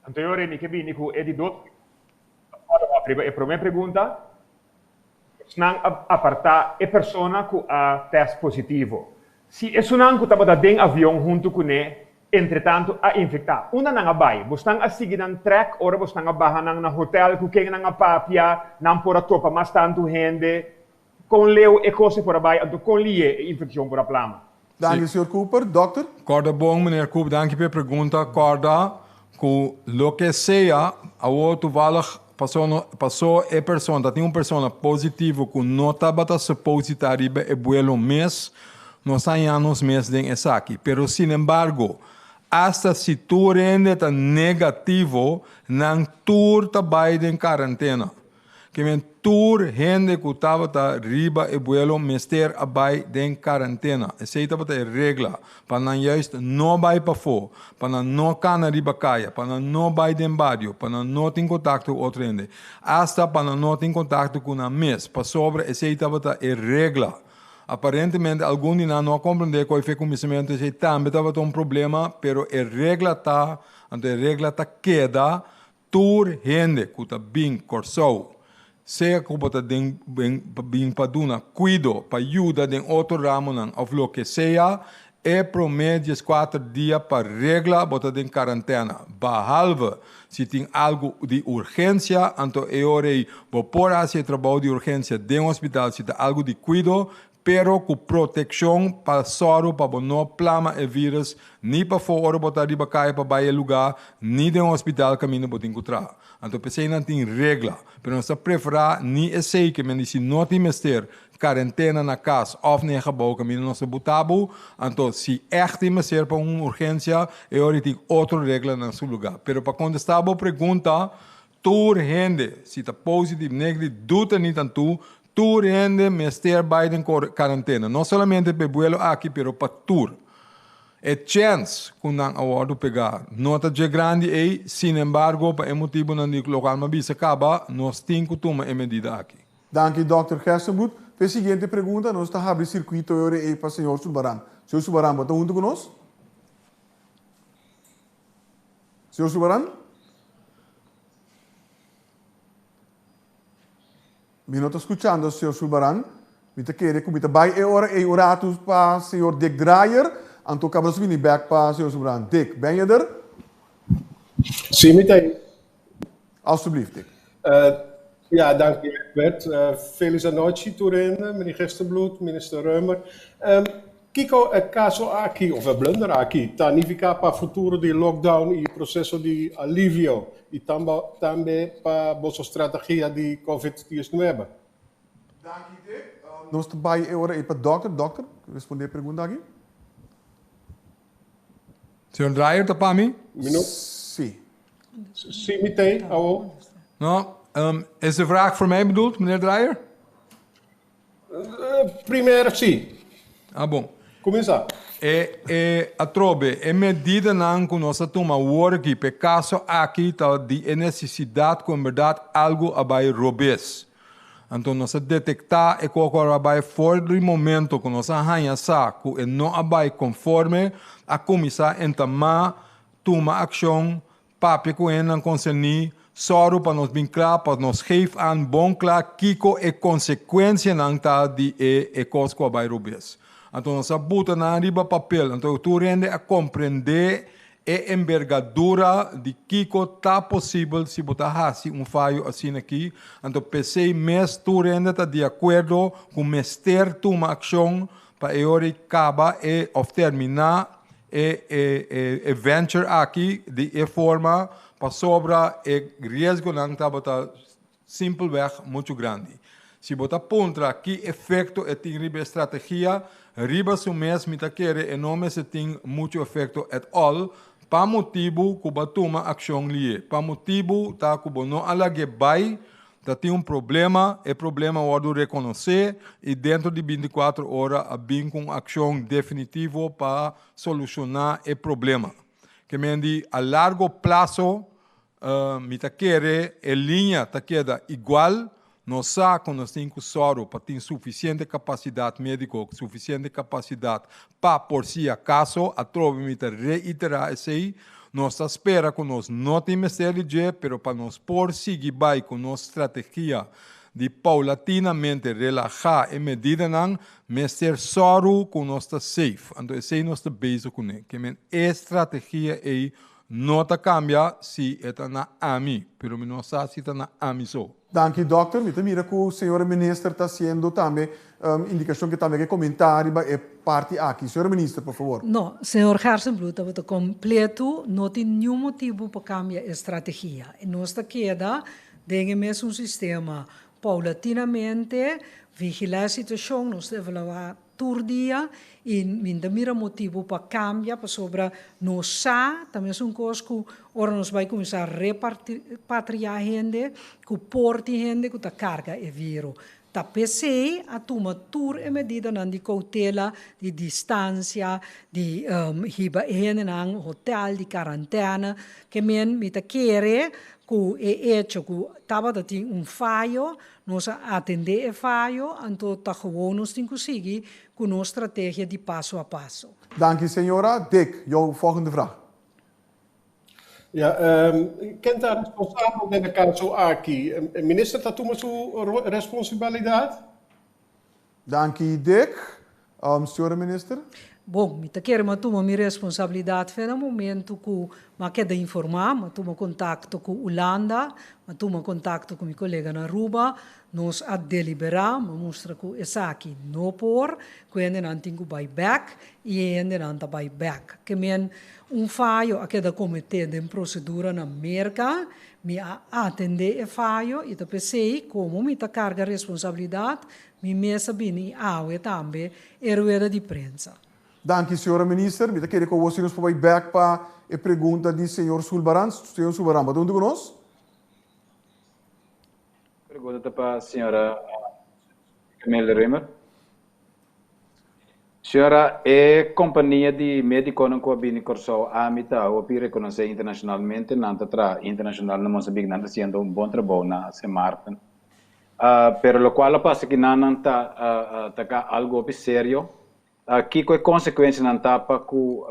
Anto yo Remy ke bini ku e di dos pregunta pa follow up riba e promé pregunta. Esnan a apartá e persona ku a tèst positivo. Si esunnan ku tabata den avion huntu kuné Entretantu a infektá. Unda nan a bai? Bosnan a sigui nan trèk ora bosnan a baha nan na hotèl? Ku ken nan a papia? Nan por a topa mas tantu hende? Kon leu e kos e por a bai? Anto kon lié e infekshon por a plama? Danki, señor Cooper. Dòkter? Kòrda bon, meneer Cooper. Danki pa e pregunta. Kòrda ku loke sea, awor toevallig pasó no pasó e persona, ta tin un persona positivo ku no tabata supposed di ta riba e buelo mes, Nos a haña nos mes den esaki. Pero sinembargo, asta si tur hende ta negativo, nan tur ta bai den karantena. Ke men tur hende ku tabata riba e buelo mester a bai den karantena. Esei tabata e regla, pa nan juist no bai pafó, pa nan no kana riba kaya, pa nan no bai den bario, pa nan no tin kontakto ku otro hende, asta pa nan no tin kontakto ku nan mes, pasobra esei tabata e regla. Aparentemente algun di nan no a komprendé ku efe kuminsamentu esei tambe tabata un problema, pero e regla ta, anto e regla ta keda, tur hende ku ta bin Kòrsou, sea ku bo ta den bin pa duna kuido, pa yuda den otro ramonan òf loke sea, e promé dieskuater dia pa regla bo ta den karantèna. Bahalve si tin algu di urgensia, anto e ora ei bo por hasi e trabou di urgensia den hospital si ta algu di kuido, pero ku protekshon pa sòru pa bo no plama e vírus ni pafó ora bo ta riba kaya pa bai e lugá, ni den hospital kaminda bo tin ku traha. Anto p'esei nan tin regla, pero nos ta preferá ni esei ke men di si no tin mester karentena na kas òf na e gebou kaminda nos ta buta bo, anto si ègt tin mester pa un urgensia e ora ei tin otro regla na su lugá. Pero pa kontestá bo pregunta, tur hende, si ta positif, negatif, duta ni tantu, tur hende mester bai den karentena, no solamente pa e buelo aki pero pa tur. E chèns ku nan a wòrdu pegá no ta dje grandi ei, sinembargo pa e motibunan di lokual mi a bisa kaba, nos tin ku tuma e medida aki. Danki Dòkter Gerstenbluth. Pa e siguiente pregunta nos ta habri sirkuito e ora ei pa señor Sulbaran. Señor Sulbaran, bo ta huntu ku nos? Señor Sulbaran? Mi no ta skuchando, señor Sulbaran. Mi ta kere ku mi ta bai e ora ei un ratu pa señor Dick Drayer, anto kaba nos bini bèk pa señor Sulbaran. Dick, ben je der? Sí, mi ta ei. Alstublieft, Dick. Ja, danki Egbert. Felis anochi tur hende, meneer Gerstenbluth, minister Römer. Kiko e kaso aki, of e blunder aki, ta nifiká pa futuro di lockdown i proseso di alivio i tambe pa boso strategia di Covid diesnuebe? Danki Dick. Nos ta bai e ora ei pa dòkter. Dòkter, respondé e pregunta aki. Señor Drayer ta pa mi? Mi no. Sí. Sí, mi t'ei, awo. No, is de vraag voor mij bedoeld, meneer Drayer? Primer sí. Ah bon. Kuminsá. E e atrobe e medidanan ku nos a tuma awor aki pa e kaso aki ta di e nesesidat ku en bèrdat algu a bai robes. Anto nos a detektá e kos ku a bai for di momento ku nos a haña sa ku e no a bai konforme, a kuminsá entamá tuma akshon, papia ku hendenan konserní, sòru pa nos bin kla, pa nos geef aan bon kla kiko e konsekuensianan ta di e e kos ku a bai robes. Anto nos a buta nan riba papel, anto tur hende a komprendé E embergadura di kiko ta posibel si bo ta hasi un fayo asina aki, anto p'esei mes tur hende ta di akuerdo ku mester tuma akshon pa e ora ei kaba e òf terminá e e e venture aki di e forma pasobra e riesgonan tabata Simpelweg muchu grandi. Si bo ta puntra ki efekto e tin riba e strategia, riba su mes mi ta kere e no mester tin muchu efekto at all, pa motibu ku bo a tuma akshon lié. Pa motibu ta ku bo no a lag'é bai, ta tin un problema, e problema a wòrdu rekonosé i dentro di bintikuater ora a bin ku un akshon definitivo pa solushoná e problema. Ke men di a largo plaso Mi ta kere e liña ta keda igual. Nos sa ku nos tin ku sòru pa tin sufisiente kapasidat médiko, sufisiente kapasidat pa por si akaso, atrobe mi ta reiterá esei, nos ta spera ku nos no tin mester di dje, pero pa nos por sigui bai ku nos strategia di paulatinamente relahá e medidanan, mester sòru ku nos ta safe. Anto esei nos ta bezig kuné. Ke men e strategia ei No ta cambia si e ta na ami, pero mi no sa si ta na ami so. Danki dokter, mi ta mira cu señora minister ta haciendo tambe indicacion cu tambe ke comenta riba e parti aki. Señora minister, por favor. No, señor Gerstenbluth tabata completo, no tin niun motibu pa cambia e strategia. Nos ta keda den e mesun sistema paulatinamente, vigila e situacion, nos ta evalua tur dia y mi ta mira motibu pa cambia pasobra nos sa ta mesun cos cu ora nos bay cuminsa repatria hende cu por tin hende cu ta carga e viro. Ta p'esey a tuma tur e medidanan di cautela, di distancia, di hiba e hendenan hotel, di carantena, ke men mi ta kere cu e hecho cu tabata tin un fayo Nos a atendé e fayo, anto ta gewoon nos tin ku sigui ku nos strategia di paso a paso. Danki señora. Dick, jouw volgende vraag. Ja, ken ta responsabel den e kaso aki? E minister ta tuma su responsabilidat? Danki Dick. Señora Minister. Bon, mi ta kere m'a tuma mi responsabilidat fe na momento ku m'a keda informá, m'a tuma kontakto ku Ulanda, m'a tuma kontakto ku mi kolega na Aruba, nos a deliberá, m'a mustra ku esaki no por, ku hendenan tin ku bai bèk i e hendenan ta bai bèk. Ke men un fayo a keda kometé den prosedura na Merka, mi a atendé e fayo i ta p'esei komo mi ta karga responsabilidat, Mi mes a bini i awe tambe e rueda di prensa. Danki señora Minister. Mi ta kere ku awor si nos por bai bek pa e pregunta di señor Sulbaran. Señor Sulbaran, bo ta huntu ku nos? Pregunta ta pa señora Camille Römer. Señora, e kompania di médikonan ku a bini Kòrsou ami ta hopi rekonosé internashonalmente. Nan ta traha internashonal na Mozambique. Nan ta hasiendo un bon trabou na Sint Maarten. Pero lokual a pasa ki nan nan ta ta algu hopi serio. Kiko e konsekuensianan ta pa ku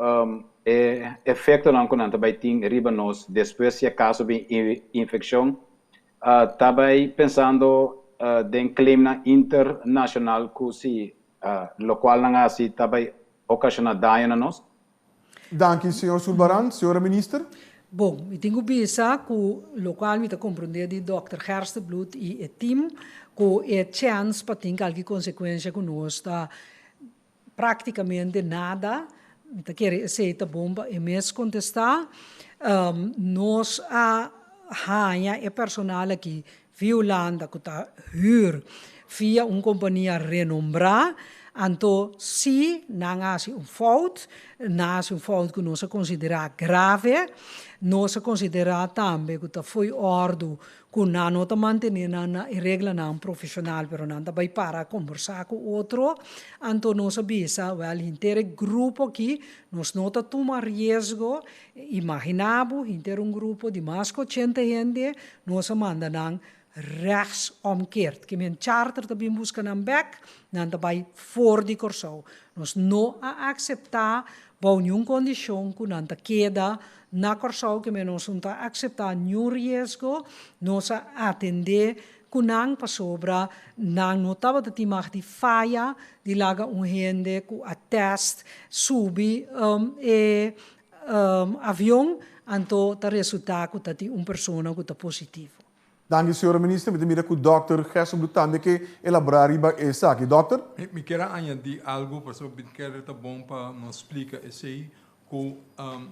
e efektonan ku nan ta bai tin riba nos despues si akaso bin infekshon? Ta bai pensando den claimnan internashonal ku si lokual nan hasi ta bai okashoná daño na nos? Danki señor Sulbaran. Señora Minister. Bon, mi tin ku bisa ku lokual mi ta komprondé di dòkter Gerstenbluth i e tim ku e chèns pa tin kalki konsekuensia ku nos ta práktikamente nada. Mi ta kere esei ta bon pa e mes kontestá. Nos a haña e personal aki via Hulanda ku ta hür via un kompania renombrá, anto si nan a hasi un fout, nan a hasi un fout ku nos a konsiderá grave, nos a konsiderá tambe ku ta fo'i òrdu ku nan no ta mantené nan na e reglanan profeshonal pero nan ta bai para a kombersá ku otro, anto nos a bisa, wèl henter e grupo aki nos no ta tuma riesgo Imaginá bo, henter un grupo di mas ku ochenta hende, nos a manda nan Rechtsomkeert. Ke men charter ta bin buska nan bek, nan ta bai for di Kòrsou. Nos no a akseptá bou niun kondishon ku nan ta keda na Kòrsou, ke men nos no ta akseptá niun riesgo, nos a atendé ku nan pasobra nan no tabata tin mag di faya di laga un hende ku a tèst subi e avion, anto ta resultá ku ta tin un persona ku ta positivo. Danki señora minister, mi ta mira cu Dòkter Gerstenbluth tambe ke elabora riba esaki. Dòkter? Mi kier a añadi algo pasobra mi kere ta bon pa nos splica esey cu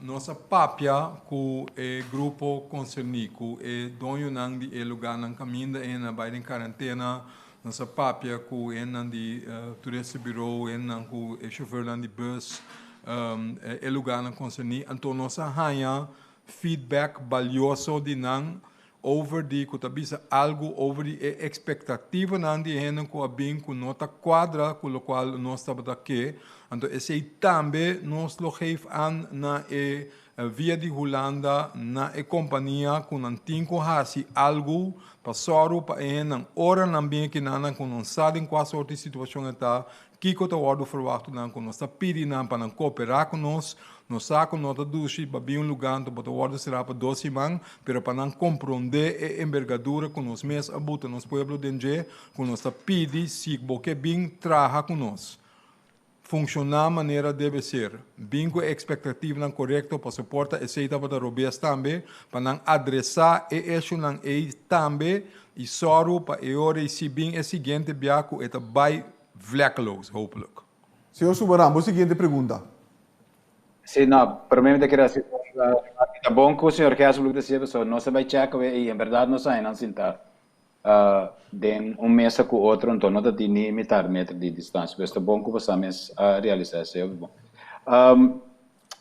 nos a papia cu e grupo concerni, cu e doñonan di e lugarnan caminda e hende a bay den cuarentena, nos a papia cu hendenan di toeristenbureau, hendenan cu e chofernan di bus, e lugarnan concerni, anto nos a haya feedback balioso di nan over di ku ta bisa algu over di e ekspektativanan di e hende ku a bin ku no ta kuadra ku lokual nos tabata ke, anto esei tambe nos lo geef an na e via di Hulanda na e kompania ku nan tin ku hasi algu pa sòru pa e hendenan ora nan bin akinan ku nan sa den kua sort di situashon e ta. Kiko ta wòrdu ferwagt nan ku nos ta pidi nan pa nan kooperá ku nos? Nos sa ku no ta dushi pa bin un lugá anto bo ta wòrdu será pa dos siman, pero pa nan komprondé e embergadura ku nos mes a buta nos pueblo den dje, ku nos ta pidi si bo ke bin traha ku nos, funshoná manera debe ser, bin ku e ekspektativnan korekto pa soporta esei tabata robes tambe, pa nan adresá e eshunan ei tambe i sòru pa e ora ei si bin e siguiente bia ku e ta bai Vlekkeloos, hopelijk. Señor Subaran, bo siguiente pregunta. Sí, no, promé mi ta kere hasi un remarke. Ta bon ku señor Gerstenbluth ta siña pasobra nos a bai chèk awe i en bèrdat nos a haña nan sintá den un mesa ku otro, anto no ta tin ni mitar meter di distansia. Pues ta bon ku boso mes a realisá esei hopi bon.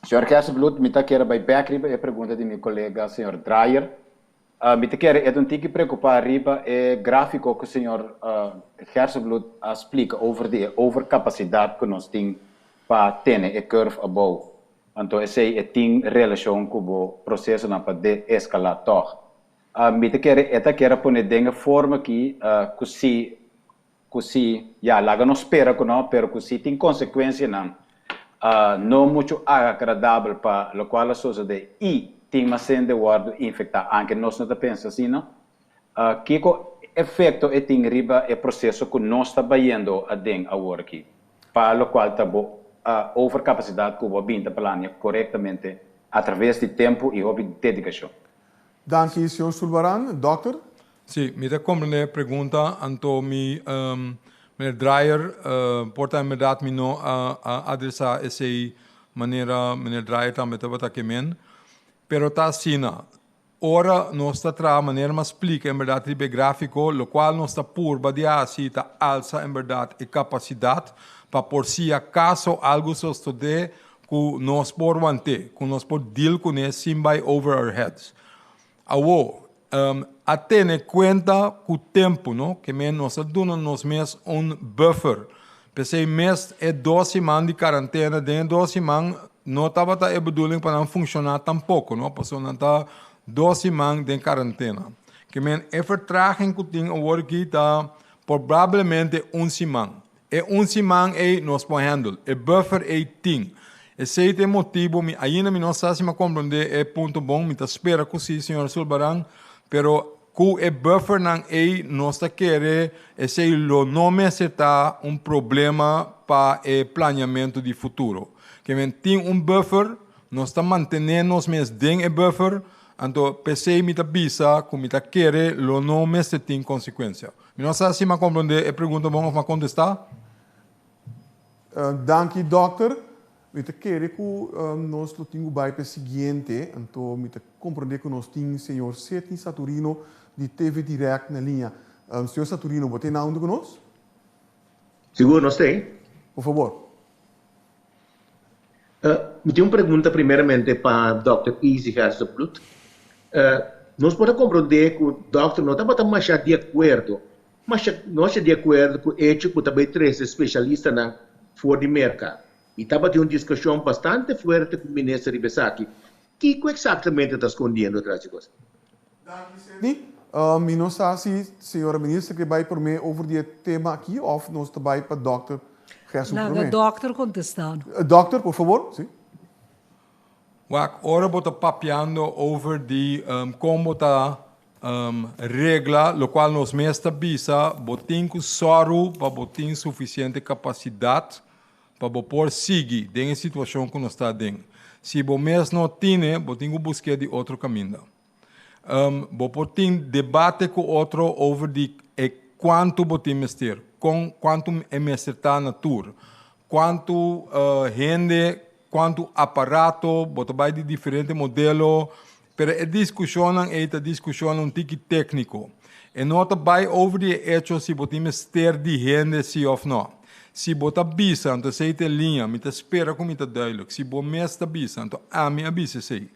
Señor Gerstenbluth, mi ta kere bai bèk riba e pregunta di mi kolega señor Drayer. Mi ta kere e ta un tiki preocupa riba e grafico cu señor Gerstenbluth a splica over di e overcapacidad cu nos tin pa tene e curve abou. Anto esey e tin relacion cu bo procesonan pa de-escala tog. Mi ta kere e ta kier a pone den e forma aki cu si cu si, ya, laga nos spera cu no, pero cu si tin consecuencianan no mucho agradabel pa locual a sosode y tin mas hende wordo infecta, anke nos no ta pensa asina, kico efecto e tin riba e proceso cu nos ta bayendo aden awor aki, pa locual ta bo overcapacidad cu bo a bin ta plania corectamente a traves di tempo y hopi dedicacion. Danki, señor Sulvaran. Dòkter? Sí, mi ta comprende e pregunta, anto mi, meneer Drayer, por ta en berdad mi no a adresa esey manera meneer Drayer tambe tabata ke men, pero ta asina, ora nos ta traha manera mi a splica en berdad riba e grafico, locual nos ta purba di haci ta alsa en berdad e capacidad pa por si acaso algo sostode cu nos por wante, cu nos por deal cune sin bay over our heads. Awo, a tene kuenta ku tempu, no? Ke men nos a duna nos mes un buffer. P'esei mes e dos siman di karantena, den e dos siman no tabata e bedoeling pa nan funshoná tampoko, no? Pasobra nan ta dos siman den karantena. Ke men e vertraging ku tin awor aki ta probablemente un siman. E un siman ei nos por handle. E buffer ei tin. Esei ta e motibu mi ainda mi no sa si mi a komprondé e punto bon, mi ta spera ku si, señor Sulbaran, pero ku e buffernan ei nos ta kere esei lo no mester ta un problema pa e planeamentu di futuro. Ke men tin un buffer, nos ta mantené nos mes den e buffer, anto p'esei mi ta bisa ku mi ta kere lo no mester tin konsekuensia. Mi no sa si m'a comprende e pregunta bon of m'a contesta. Danki dokter. Mi ta kere ku nos lo tin ku bai pa e siguiente, anto mi ta comprende ku nos tin señor Sidney Saturino di TV Direct na liña. Señor Saturino, bo ta na huntu ku nos? Sigur, nos ta ei. Por fabor. Mi tin un pregunta primeramente pa Dòkter Izzy Gerstenbluth. Nos por a komprondé ku dòkter no tabata masha di akuerdo, masha no masha di akuerdo ku echo ku ta bai trese spesialistanan for di Merka. I tabatin un diskushon bastante fuerte ku minister riba esaki. Kiko eksaktamente ta skondiendo tras di kos? Danki Sidney. Mi no sa si señora minister ke bai prome over di e tema aki of nos ta bai pa dòkter Gerson Laga prome. dòkter kontestá no. Dòkter, por favor. Si. Wak, ora bo ta papiando over di kon bo ta regla lokual nos mes ta bisa, bo tin ku sòru pa bo tin sufisiente kapasidat pa bo por sigui den e situashon ku nos ta aden. Si bo mes no tine, bo tin ku busk'é di otro kaminda. Bo por tin debate ku otro over di e kuantu bo tin mester, kon kuantu e mester ta na tur, kuantu hende, kuantu aparato, bo ta bai di diferente modelo, pero e diskushonnan ei ta diskushonnan un tiki tékniko. E no ta bai over di e echo si bo tin mester di hende si òf no. Si bo ta bisa, anto esei ta e liña, mi ta spera ku mi ta duidelijk, si bo mes ta bisa, anto ami a bisa esei.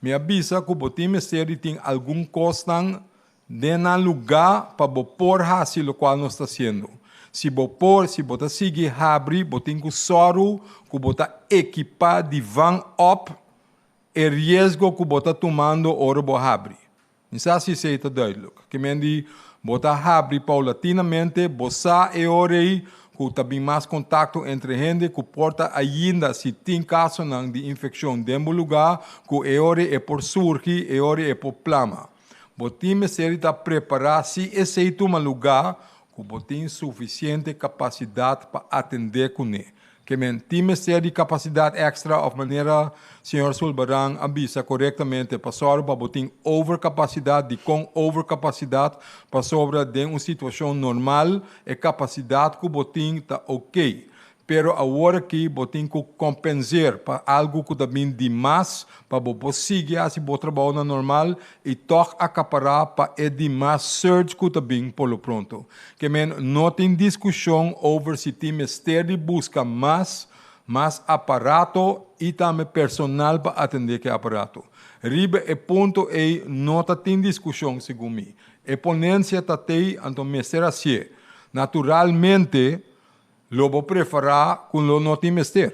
Mi a bisa ku bo tin mester di tin algun kosnan den nan lugá pa bo por hasi lokual nos ta hasiendo. Si bo por, si bo ta sigui habri, bo tin ku sòru ku bo ta ekipá di van op e riesgo ku bo ta tumando ora bo habri. Mi sa si esei ta duidelijk. Ke men di bo ta habri paulatinamente, bo sa e ora ei ku ta bin mas kontakto entre hende ku por ta ainda si tin kasonan di infekshon den bo lugá ku e ora ei e por surgi, e ora ei e por plama. Bo tin mester di ta prepará si esei tuma lugá ku bo tin sufisiente kapasidat pa atendé kuné. Ke men tin mester di kapasidat èkstra òf manera señor Sulbaran a bisa korektamente pa sòru pa bo tin overkapasidat. Dikon overkapasidat? Pasobra den un situashon normal e kapasidat ku bo tin ta oké. Pero awor aki bo tin ku kompenser pa algu ku ta bin di mas pa bo por sigui hasi bo trabounan normal i tòg akapará pa e di mas surge ku ta bin por lo pronto. Ke men no tin diskushon over si tin mester di buska mas mas aparato i tambe personal pa atendé ku e aparato. Riba e punto ei no ta tin diskushon segun mi. E ponensia ta tei anto mester hasié. Naturalmente lo bo preferá ku lo no tin mester.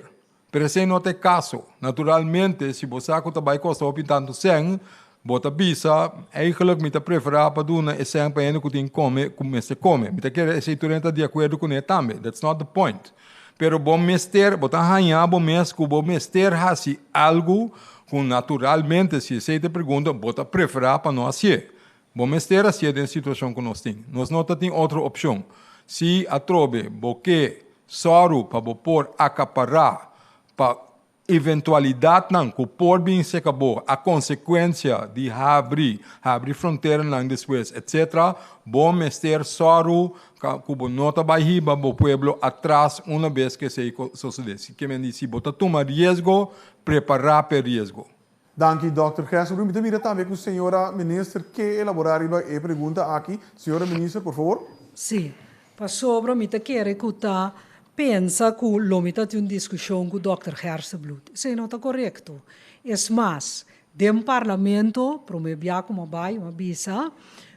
Pero esei no ta e kaso. Naturalmente, si bo sa ku ta bai kosta hopi tantu sèn, bo ta bisa, Eigenlijk mi ta preferá pa duna e sèn pa hende ku tin kome, ku mester kome. Mi ta kere esei tur hende ta di akuerdo kuné tambe. That's not the point. Pero bo mester, bo ta haña bo mes ku bo mester hasi algu ku naturalmente, si esei ta e pregunta, bo ta preferá pa no hasié. Bo mester hasié den situashon ku nos tin. Nos no ta tin otro opshon. Si atrobe bo ke sòru pa bo por akapará pa eventualidatnan ku por bin seka bo a konsekuensia di habri habri fronteranan despues etc. Bo mester sòru ku bo no ta bai hiba bo pueblo atras una bes ku esei sosodé. Si ke men di si bo ta tuma riesgo, prepará pa e riesgo. Danki Dòkter Gerson. Mi ta mira tambe ku señora Minister ke elaborá riba e pregunta aki. Señora Minister, por favor. Sí, pasobra mi ta kere ku ta pensa ku lo mi ta tin un diskushon ku Dòkter Gerstenbluth. Esei no ta korekto. Es mas, den Parlamento, promé bia ku mi a bai, mi a bisa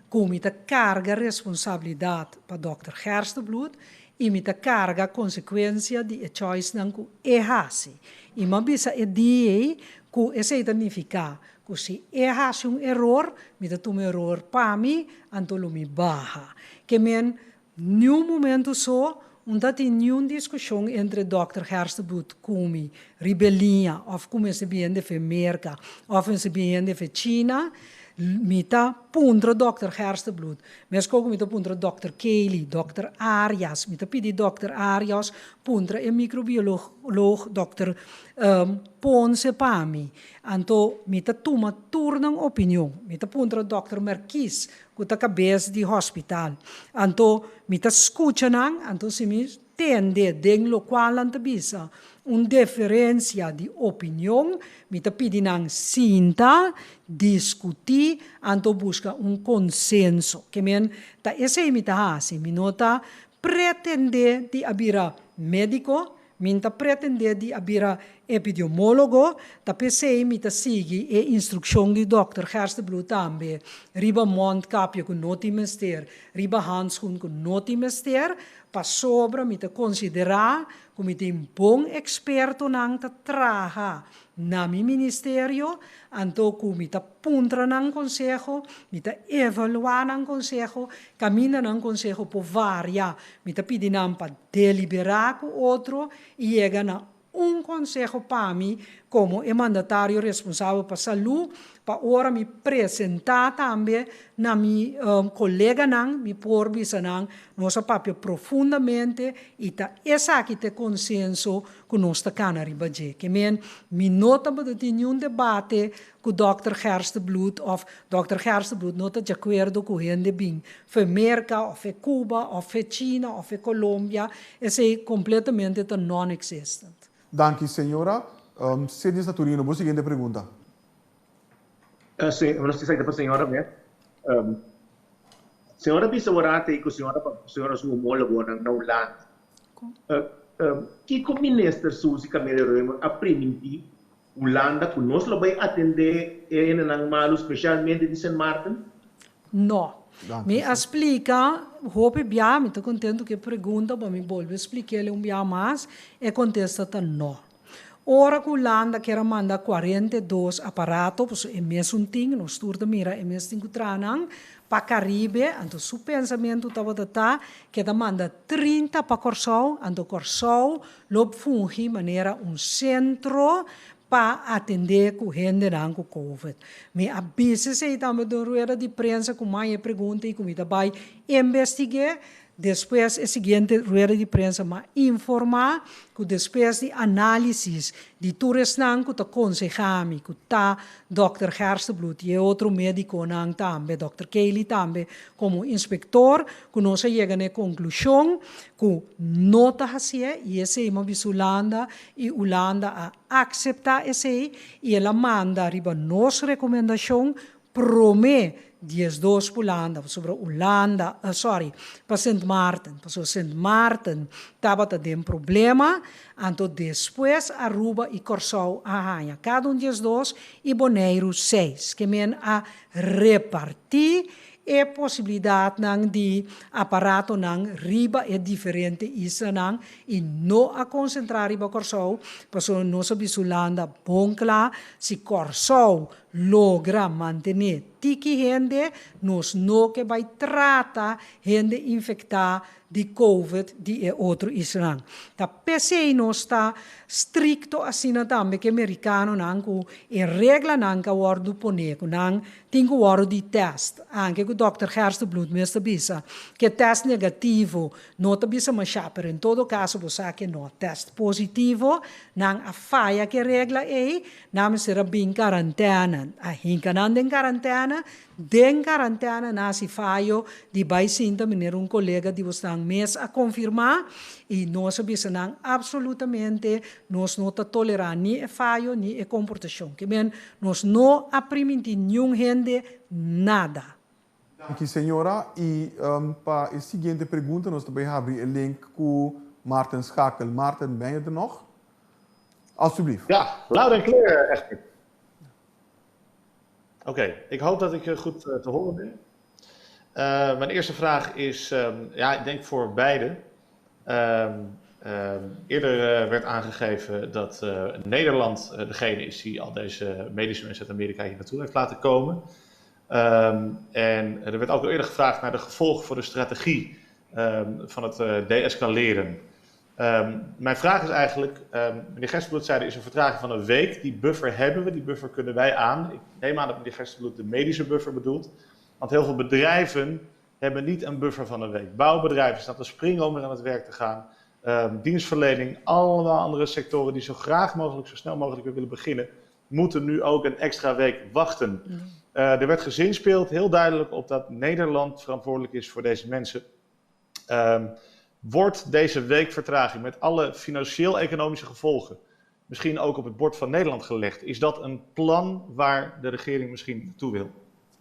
ku mi ta karga responsabilidat pa Dòkter Gerstenbluth i mi ta karga konsekuensia di e choicenan ku e hasi. I mi a bisa e dia ei ku esei ta nifiká ku si e hasi un eror, mi ta tuma e eror pa mi, anto lo mi baha. Ke men, niun momento so un ta tin niun diskushon entre dòkter Gerstenbluth ku mi riba e liña òf ku mester bin hende fe Merka òf mester bin hende fe China. Mi ta puntra dòkter Gerstenbluth Meskos ku mi ta puntra Dòkter Kelly, Dòkter Arias, mi ta pidi Dòkter Arias puntra e mikrobiolog Dòkter Ponce pa mi. Anto mi ta tuma tur nan opinion. Mi ta puntra Dòkter Merkies ku ta kabes di hospital. Anto mi ta skucha nan, anto si mi tende den lokual nan ta bisa un deferensia di opinion, mi ta pidi nan sinta, diskutí, anto buska un konsenso. Ke men ta esei mi ta hasi, mi no ta pretendé di a bira médiko, mi n ta pretendé di a bira epidiomólogo, ta p'esei mi ta sigui e instrukshon di dòkter Gerstenbluth tambe riba mondkapje ku no tin mester, riba handschoen ku no tin mester. Pasobra mi ta konsiderá ku mi tin bon ekspertonan ta traha na mi ministerio, anto ku mi ta puntra nan konseho, mi ta evaluá nan konseho, kaminda nan konseho por varia, mi ta pidi nan pa deliberá ku otro i yega na Un konseho pa mi komo e mandatario responsabel pa salú, pa ora mi presentá tambe na mi koleganan, mi por bisa nan, nos a papia profundamente i ta esaki ta e konsenso ku nos ta kana riba dje. Ke men, mi no tabata tin niun debate ku dòkter Gerstenbluth òf dòkter Gerstenbluth no ta djakuerdo ku hende bin fe Merka òf fe Cuba òf fe China òf fe Colombia, esei kompletamente ta non-existent. Danki señora. Sidney Saturino, bo siguiente pregunta. Sí, nos tin esaki pa señora mes. Señora bisa un rato ei ku señora pa señora su homólogonan na Hulanda. Kiko minister Suzy Camelia Römer a primintí Hulanda ku nos lo bai atendé e hendenan malu spesialmente di Sint Maarten? No. Mi a splika hopi bia, mi ta kontentu ku e pregunta, bo mi bolbe splik'el un bia mas, e kontesta ta no. Ora ku Hulanda kier a manda 42 aparato, pasobra e mesun tin, nos tur ta mira e mes tin ku traha nan, pa Karibe, anto su pensamentu tabata ta ke ta manda 30 pa Kòrsou, anto Kòrsou Lo fungi manera un sentro pa atendé ku hendenan ku covid. Mi a bisa esei tambe den rueda di prensa ku mai e pregunta i ku mi ta bai investig'é. Despues e siguiente rueda di prensa m'a informá ku despues di análisis di tur esnan ku ta konsehá mi ku ta dòkter Gerstenbluth i e otro médikonan tambe, dòkter Kaylee tambe komo inspektor, ku nos a yega na e konklushon ku no ta hasié i esei m'a bisa Hulanda i Hulanda a akseptá esei i el a manda riba nos rekomendashon promé 12 pa Hulanda pasobra Hulanda sorry pa Sint Maarten pasobra Sint Maarten tabata den problema anto despues Aruba i Kòrsou a haña kada un 12 i Boneiru seis ke men a repartí E posibilidatnan di aparatonan riba e diferente islanan i no a konsentrá riba Kòrsou, pasobra nos a bisa Hulanda bon kla, si Kòrsou logra mantené tiki hende, nos no ke bai trata hende infektá di covid di e otro islanan. Ta p'esei nos ta strikto asina tambe ku e merikanonan ku e reglanan ku a wòrdu poné ku nan tin ku wòrdu di tèst. Anke ku dòkter Gerstenbluth mes ta bisa ku e tèst negativo no ta bisa mashá pero en todo kaso bo sa ke no tèst positivo nan a faya ku e regla ei nan mester a bin karantèna a hinka nan den karantèna Den karantèna nan hasi fayo di bai sinta manera un kolega di bosnan mes a konfirmá i nos a bisa nan apsolutamente nos no ta tolerá ni e fayo ni e komportashon. Ke men nos no a primintí niun hende nada. Danki señora i pa e siguiente pregunta nos ta bai habri e link ku Maarten Schakel. Maarten ben je er nog? Alstublieft. Ja, loud and clear Egbert. Oké, ik hoop dat ik goed te horen ben. Mijn eerste vraag is, ja, ik denk voor beide. Eerder werd aangegeven dat Nederland degene is die al deze medische mensen uit Amerika hier naartoe heeft laten komen. En er werd ook al eerder gevraagd naar de gevolgen voor de strategie van het deescaleren. Mijn vraag is eigenlijk, meneer Gerstenbluth zei er is een vertraging van een week. Die buffer hebben we, die buffer kunnen wij aan. Ik neem aan dat meneer Gerstenbluth de medische buffer bedoelt. Want heel veel bedrijven hebben niet een buffer van een week. Bouwbedrijven staan te springen om weer aan het werk te gaan. Dienstverlening, allemaal andere sectoren die zo graag mogelijk, zo snel mogelijk weer willen beginnen, moeten nu ook een extra week wachten. Er werd gezinspeeld, heel duidelijk, op dat Nederland verantwoordelijk is voor deze mensen. Wordt deze weekvertraging met alle financieel-economische gevolgen misschien ook op het bord van Nederland gelegd? Is dat een plan waar de regering misschien naartoe wil?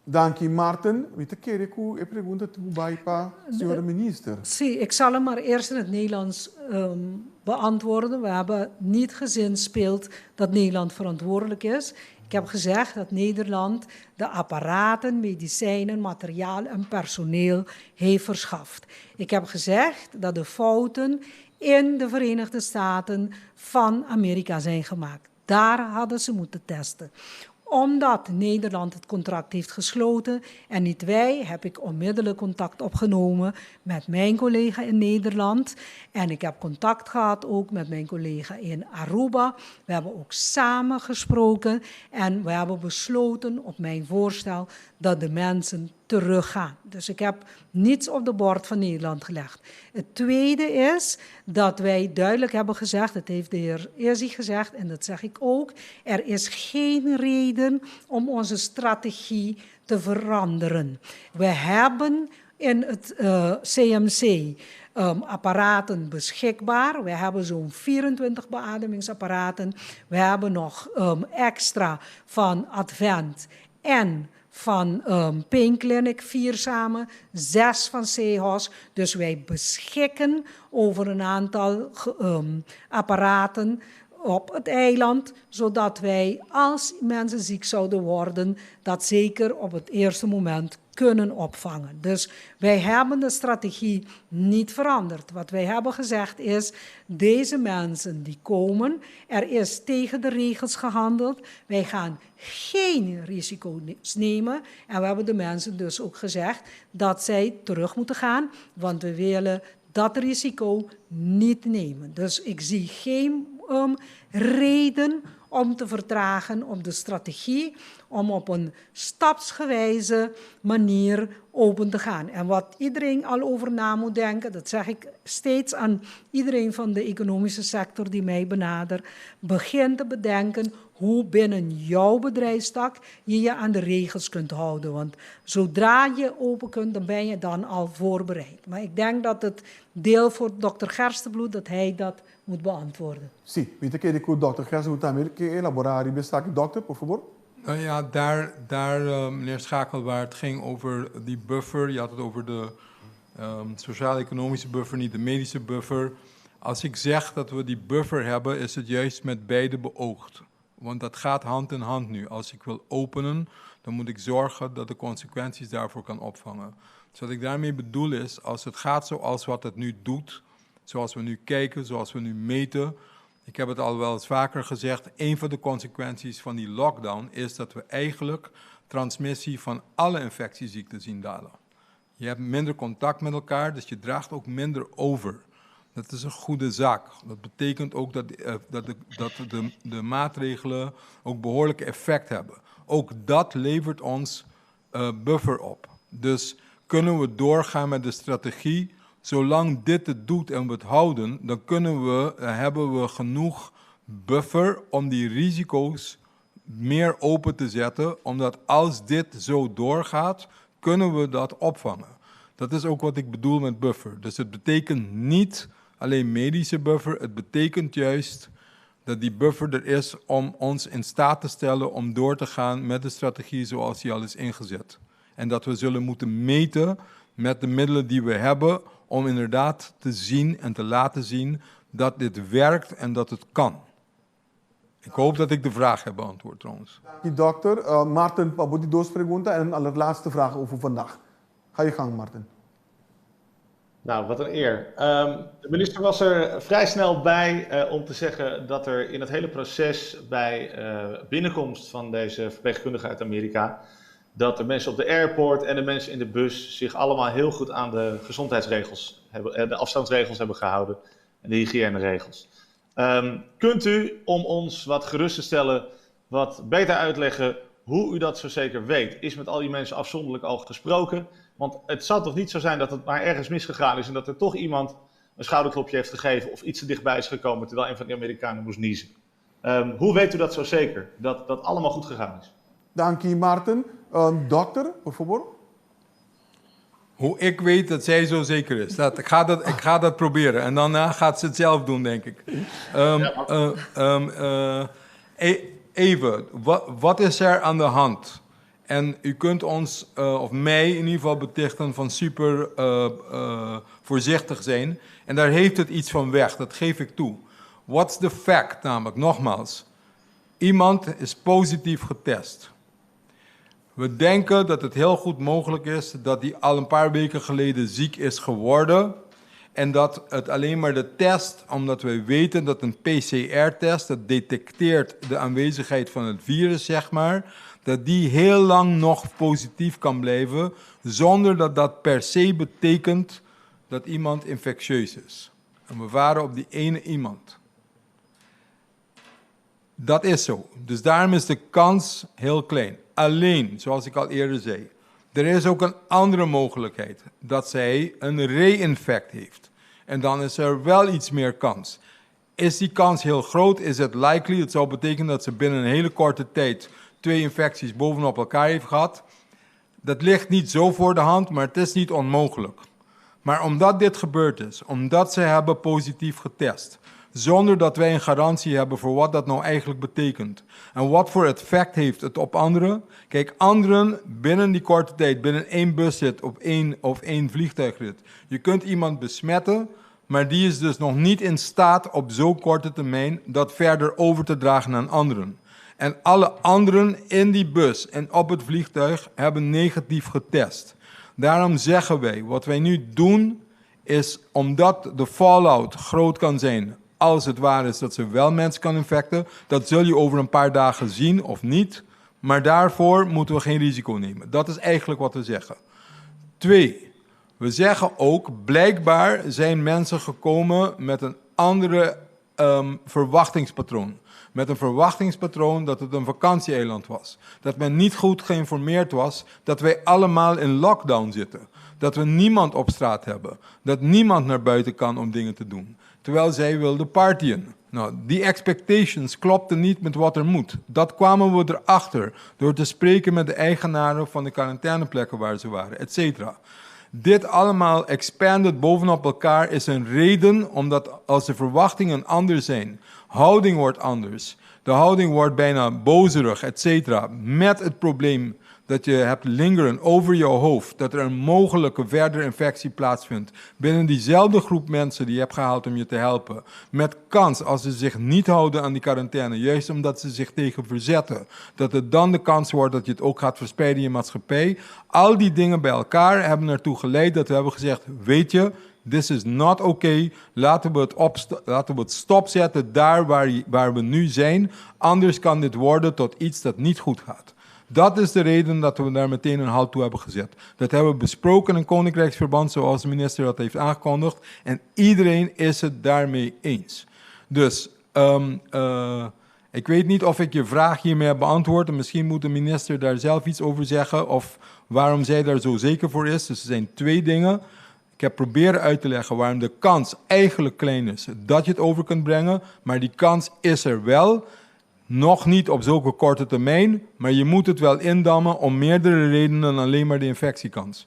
Danki Maarten. Mi ta kere ku e pregunta tin ku bai pa señora minister. Sí, ik zal hem maar eerst in het Nederlands beantwoorden. We hebben niet gezinspeeld dat Nederland verantwoordelijk is. Ik heb gezegd dat Nederland de apparaten, medicijnen, materiaal en personeel heeft verschaft. Ik heb gezegd dat de fouten in de Verenigde Staten van Amerika zijn gemaakt. Daar hadden ze moeten testen omdat Nederland het contract heeft gesloten en niet wij, heb ik onmiddellijk contact opgenomen met mijn collega in Nederland. En ik heb contact gehad ook met mijn collega in Aruba. We hebben ook samen gesproken en we hebben besloten op mijn voorstel dat de mensen teruggaan. Dus ik heb niets op de bord van Nederland gelegd. Het tweede is dat wij duidelijk hebben gezegd, dat heeft de heer Izzy gezegd en dat zeg ik ook, er is geen reden om onze strategie te veranderen. We hebben in het CMC apparaten beschikbaar. We hebben zo'n 24 beademingsapparaten. We hebben nog extra van Advent en van Pain Clinic, 4 samen, 6 van CEHOS. Dus wij beschikken over een aantal apparaten op het eiland, zodat wij, als mensen ziek zouden worden, dat zeker op het eerste moment kunnen opvangen. Dus wij hebben de strategie niet veranderd. Wat wij hebben gezegd is, deze mensen die komen, er is tegen de regels gehandeld. Wij gaan geen risico's nemen. En we hebben de mensen dus ook gezegd dat zij terug moeten gaan, want we willen dat risico niet nemen. Dus ik zie geen reden om te vertragen op de strategie, om op een stapsgewijze manier open te gaan. En wat iedereen al over na moet denken, dat zeg ik steeds aan iedereen van de economische sector die mij benadert, begin te bedenken hoe binnen jouw bedrijfstak je je aan de regels kunt houden. Want zodra je open kunt, dan ben je dan al voorbereid. Maar ik denk dat het deel voor dokter Gerstenbluth, dat hij dat moet beantwoorden. Sí, mi ta kere ku dòkter Gerstenbluth tambe ke elaborá riba esaki. Dòkter, por fabor. Nou ja, daar, meneer Schakel, waar het ging over die buffer, je had het over de sociaal-economische buffer, niet de medische buffer. Als ik zeg dat we die buffer hebben, is het juist met beide beoogd. Want dat gaat hand in hand nu. Als ik wil openen, dan moet ik zorgen dat de consequenties daarvoor kan opvangen. Dus wat ik daarmee bedoel is, als het gaat zoals wat het nu doet, zoals we nu kijken, zoals we nu meten. Ik heb het al wel eens vaker gezegd, een van de consequenties van die lockdown is dat we eigenlijk transmissie van alle infectieziekten zien dalen. Je hebt minder contact met elkaar, dus je draagt ook minder over. Dat is een goede zaak. Dat betekent ook dat de maatregelen ook behoorlijk effect hebben. Ook dat levert ons buffer op. Dus kunnen we doorgaan met de strategie. Zolang dit het doet en we het houden, dan hebben we genoeg buffer om die risico's meer open te zetten. Omdat als dit zo doorgaat, kunnen we dat opvangen. Dat is ook wat ik bedoel met buffer. Dus het betekent niet alleen medische buffer, het betekent juist dat die buffer er is om ons in staat te stellen om door te gaan met de strategie zoals die al is ingezet. En dat we zullen moeten meten met de middelen die we hebben om inderdaad te zien en te laten zien dat dit werkt en dat het kan. Ik hoop dat ik de vraag heb beantwoord trouwens. Dank dokter. Maarten, wat die dos pregunta en allerlaatste vraag over vandaag. Ga je gang, Maarten. Nou, wat een eer. De minister was er vrij snel bij om te zeggen dat er in het hele proces bij binnenkomst van deze verpleegkundigen uit Amerika, dat de mensen op de airport en de mensen in de bus zich allemaal heel goed aan de gezondheidsregels hebben, de afstandsregels hebben gehouden en de hygiëneregels. Kunt u, om ons wat gerust te stellen, wat beter uitleggen hoe u dat zo zeker weet? Is met al die mensen afzonderlijk al gesproken? Want het zal toch niet zo zijn dat het maar ergens misgegaan is en dat er toch iemand een schouderklopje heeft gegeven of iets te dichtbij is gekomen terwijl een van die Amerikanen moest niezen. Hoe weet u dat zo zeker, dat dat allemaal goed gegaan is? Dank u, Maarten. Dokter, por fabor. Hoe ik weet dat zij zo zeker is. Ik ga dat proberen. En daarna gaat ze het zelf doen, denk ik. Even, wat is er aan de hand? En u kunt ons, of mij in ieder geval, betichten van super voorzichtig zijn. En daar heeft het iets van weg, dat geef ik toe. What's the fact, namelijk, nogmaals. Iemand is positief getest. We denken dat het heel goed mogelijk is dat die al een paar weken geleden ziek is geworden. En dat het alleen maar de test, omdat wij weten dat een PCR-test, dat detecteert de aanwezigheid van het virus, zeg maar, dat die heel lang nog positief kan blijven, zonder dat dat per se betekent dat iemand infectieus is. En we waren op die ene iemand. Dat is zo. Dus daarom is de kans heel klein. Alleen, zoals ik al eerder zei, er is ook een andere mogelijkheid. Dat zij een re-infect heeft. En dan is er wel iets meer kans. Is die kans heel groot? Is het likely? Het zou betekenen dat ze binnen een hele korte tijd twee infecties bovenop elkaar heeft gehad. Dat ligt niet zo voor de hand, maar het is niet onmogelijk. Maar omdat dit gebeurd is, omdat ze hebben positief getest, zonder dat wij een garantie hebben voor wat dat nou eigenlijk betekent en wat voor effect heeft het op anderen. Kijk, anderen binnen die korte tijd, binnen één buszit op één of één vliegtuigrit. Je kunt iemand besmetten, maar die is dus nog niet in staat op zo'n korte termijn dat verder over te dragen aan anderen. En alle anderen in die bus en op het vliegtuig hebben negatief getest. Daarom zeggen wij, wat wij nu doen, is omdat de fallout groot kan zijn, als het waar is dat ze wel mensen kan infecten, dat zul je over een paar dagen zien of niet. Maar daarvoor moeten we geen risico nemen. Dat is eigenlijk wat we zeggen. Twee, we zeggen ook, blijkbaar zijn mensen gekomen met een andere verwachtingspatroon. Met een verwachtingspatroon dat het een vakantieeiland was. Dat men niet goed geïnformeerd was dat wij allemaal in lockdown zitten. Dat we niemand op straat hebben. Dat niemand naar buiten kan om dingen te doen. Terwijl zij wilden partyen. Nou, die expectations klopten niet met wat er moet. Dat kwamen we erachter door te spreken met de eigenaren van de quarantaineplekken waar ze waren, et cetera. Dit allemaal expanded bovenop elkaar is een reden omdat als de verwachtingen anders zijn, houding wordt anders, de houding wordt bijna bozerig, et cetera, met het probleem dat je hebt lingeren over je hoofd, dat er een mogelijke verdere infectie plaatsvindt binnen diezelfde groep mensen die je hebt gehaald om je te helpen, met kans als ze zich niet houden aan die quarantaine, juist omdat ze zich tegen verzetten, dat het dan de kans wordt dat je het ook gaat verspreiden in je maatschappij. Al die dingen bij elkaar hebben ertoe geleid dat we hebben gezegd, weet je, this is not okay. Laten we het stopzetten daar waar we nu zijn. Anders kan dit worden tot iets dat niet goed gaat. Dat is de reden dat we daar meteen een halt toe hebben gezet. Dat hebben we besproken in Koninkrijksverband, zoals de minister dat heeft aangekondigd. En iedereen is het daarmee eens. Dus ik weet niet of ik je vraag hiermee heb beantwoord. En misschien moet de minister daar zelf iets over zeggen. Of waarom zij daar zo zeker voor is. Dus er zijn twee dingen. Ik heb proberen uit te leggen waarom de kans eigenlijk klein is dat je het over kunt brengen. Maar die kans is er wel. Nog niet op zulke korte termijn, maar je moet het wel indammen om meerdere redenen dan alleen maar de infectiekans.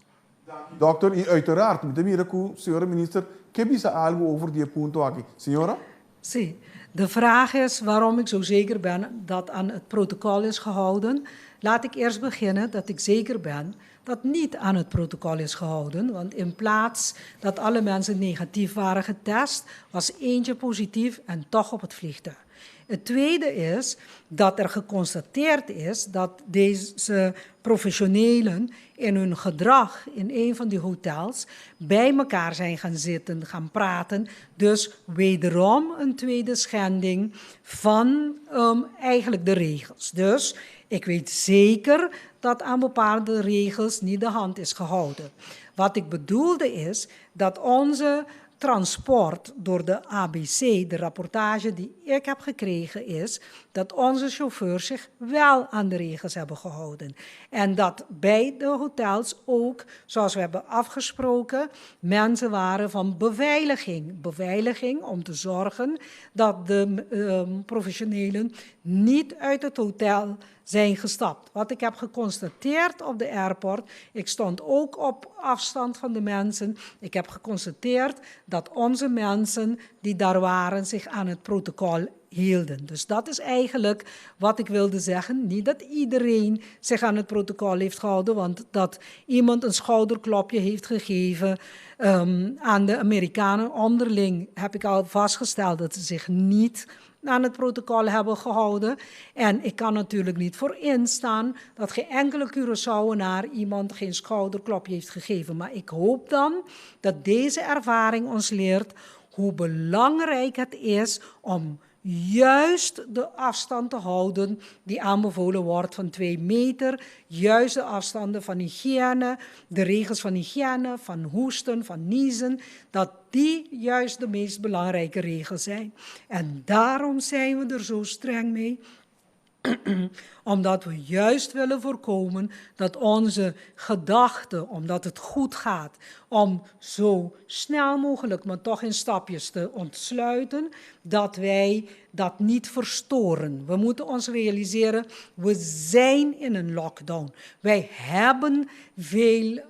Dokter, i uiteraard, mi ta mira ku señora minister ke bisa algu over di e punto aki. Señora? Sí. De vraag is waarom ik zo zeker ben dat aan het protocol is gehouden. Laat ik eerst beginnen dat ik zeker ben dat niet aan het protocol is gehouden. Want in plaats dat alle mensen negatief waren getest, was eentje positief en toch op het vliegtuig. Het tweede is dat er geconstateerd is dat deze professionelen in hun gedrag in een van die hotels bij elkaar zijn gaan zitten, gaan praten. Dus wederom een tweede schending van eigenlijk de regels. Dus ik weet zeker dat aan bepaalde regels niet de hand is gehouden. Wat ik bedoelde is dat onze transport door de ABC, de rapportage die ik heb gekregen is dat onze chauffeurs zich wel aan de regels hebben gehouden. En dat bij de hotels ook, zoals we hebben afgesproken, mensen waren van beveiliging. Beveiliging om te zorgen dat de professionelen niet uit het hotel zijn gestapt. Wat ik heb geconstateerd op de airport, ik stond ook op afstand van de mensen. Ik heb geconstateerd dat onze mensen die daar waren zich aan het protocol hielden. Dus dat is eigenlijk wat ik wilde zeggen. Niet dat iedereen zich aan het protocol heeft gehouden, want dat iemand een schouderklopje heeft gegeven aan de Amerikanen onderling, heb ik al vastgesteld dat ze zich niet aan het protocol hebben gehouden. En ik kan natuurlijk niet voor instaan dat geen enkele Curaçaoenaar iemand geen schouderklopje heeft gegeven. Maar ik hoop dan dat deze ervaring ons leert hoe belangrijk het is om juist de afstand te houden die aanbevolen wordt van 2 meter. Juist de afstanden van hygiëne, de regels van hygiëne, van hoesten, van niezen, dat die juist de meest belangrijke regels zijn. En daarom zijn we er zo streng mee omdat we juist willen voorkomen dat onze gedachten, omdat het goed gaat, om zo snel mogelijk, maar toch in stapjes te ontsluiten, dat wij dat niet verstoren. We moeten ons realiseren, we zijn in een lockdown. Wij hebben veel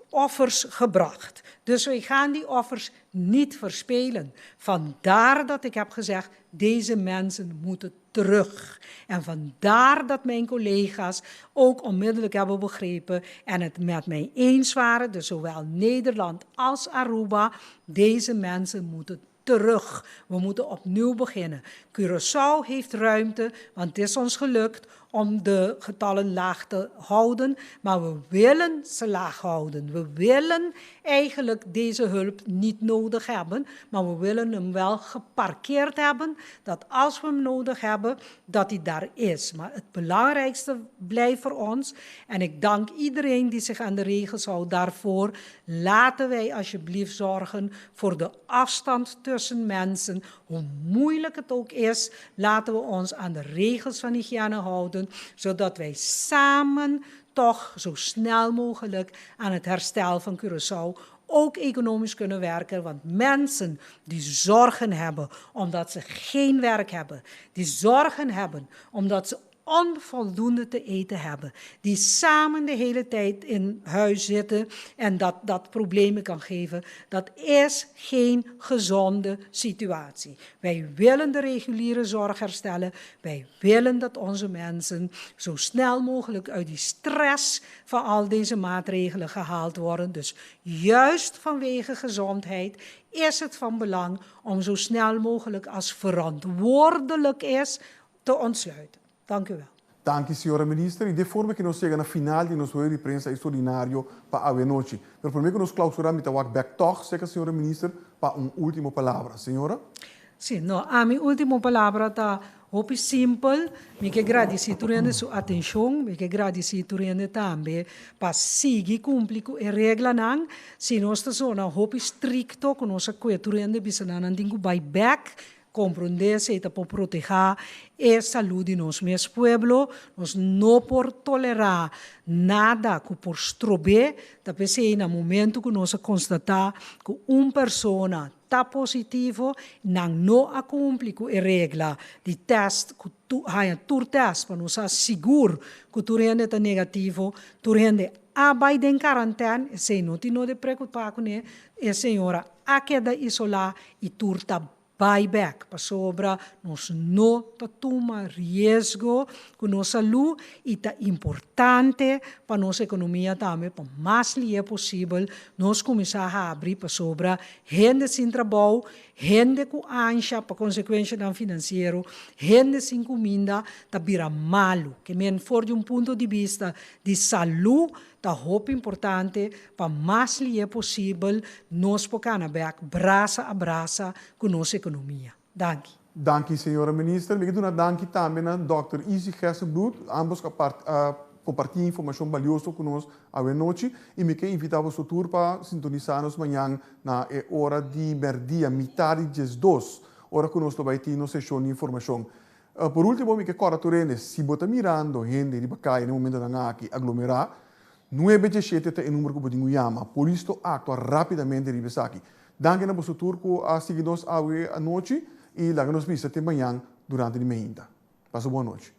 offers gebracht. Dus wij gaan die offers niet verspelen. Vandaar dat ik heb gezegd, deze mensen moeten terug. En vandaar dat mijn collega's ook onmiddellijk hebben begrepen en het met mij eens waren, dus zowel Nederland als Aruba, deze mensen moeten terug. We moeten opnieuw beginnen. Curaçao heeft ruimte, want het is ons gelukt om de getallen laag te houden. Maar we willen ze laag houden. We willen eigenlijk deze hulp niet nodig hebben, maar we willen hem wel geparkeerd hebben, dat als we hem nodig hebben, dat hij daar is. Maar het belangrijkste blijft voor ons, en ik dank iedereen die zich aan de regels houdt daarvoor, laten wij alsjeblieft zorgen voor de afstand tussen mensen, hoe moeilijk het ook is, laten we ons aan de regels van hygiëne houden, zodat wij samen toch zo snel mogelijk aan het herstel van Curaçao ook economisch kunnen werken. Want mensen die zorgen hebben omdat ze geen werk hebben, die zorgen hebben omdat ze onvoldoende te eten hebben, die samen de hele tijd in huis zitten en dat dat problemen kan geven, dat is geen gezonde situatie. Wij willen de reguliere zorg herstellen. Wij willen dat onze mensen zo snel mogelijk uit die stress van al deze maatregelen gehaald worden. Dus juist vanwege gezondheid is het van belang om zo snel mogelijk als verantwoordelijk is te ontsluiten. Dank u wel. Danki, señora minister. I di forma ku nos yega na final di nos rueda di prensa ekstraordinario pa awe nochi. Pero promé ku nos klousurá, mi ta wak bèk toch, serka señora minister, pa un último palabra. Señora? Sí, no, mi último palabra ta hopi simpel. Mi ke gradisí tur su atenshon, mi ke gradisí tur tambe pa sigui kumpli ku e reglanan. Si nos ta zona hopi estrikto ku nos ku tur bisa nan tin ku bai bèk, komprondé esei ta pa protehá e salú di nos mes pueblo, nos no por tolerá nada ku por strobe, ta p'esei na momento ku nos konstatá ku un persona ta positivo, nan no a kumpli ku e regla di test, ku tu, haya tur test, pa nos sigur ku tur hende ta negativo, tur hende a bai den karentena, esei no tin nodi preokupá kuné, e señora a keda isolá i tur ta bai bèk, pasobra nos no ta tuma riesgo ku nos salú i ta importante pa nos ekonomia tambe, pa mas lihé posibel, nos kuminsá habri pasobra hende sin trabou, hende ku ansha pa konsekuensia finansiero, hende sin kuminda, ta bira malu. Ke men for di un punto di bista di salú, ta hopi importante pa mas lihé posibel nos por kana bèk brasa a brasa ku nos ekonomia. Danki. Danki, señora minister. Mi ke duna danki tambe na Dr. Izzy Gerstenbluth, ambos a kompartí informashon balioso ku nos awe nochi. I mi ke invitá boso tur pa sintonisá nos mañan na e ora di mèrdia, mitar di 12, ora ku nos bai tin seshon di informashon. Por último, mi ke kòrda tur hende, si bo ta mirando hende riba kaya na momentonan aki aglomerá, 917 ta e number ku bo tin yama. Polis ta aktua rápidamente riba esaki. Danki na boso tur ku a sigui nos awe anochi i laga nos mira te mañan durante di mainta. Pasa bon nochi.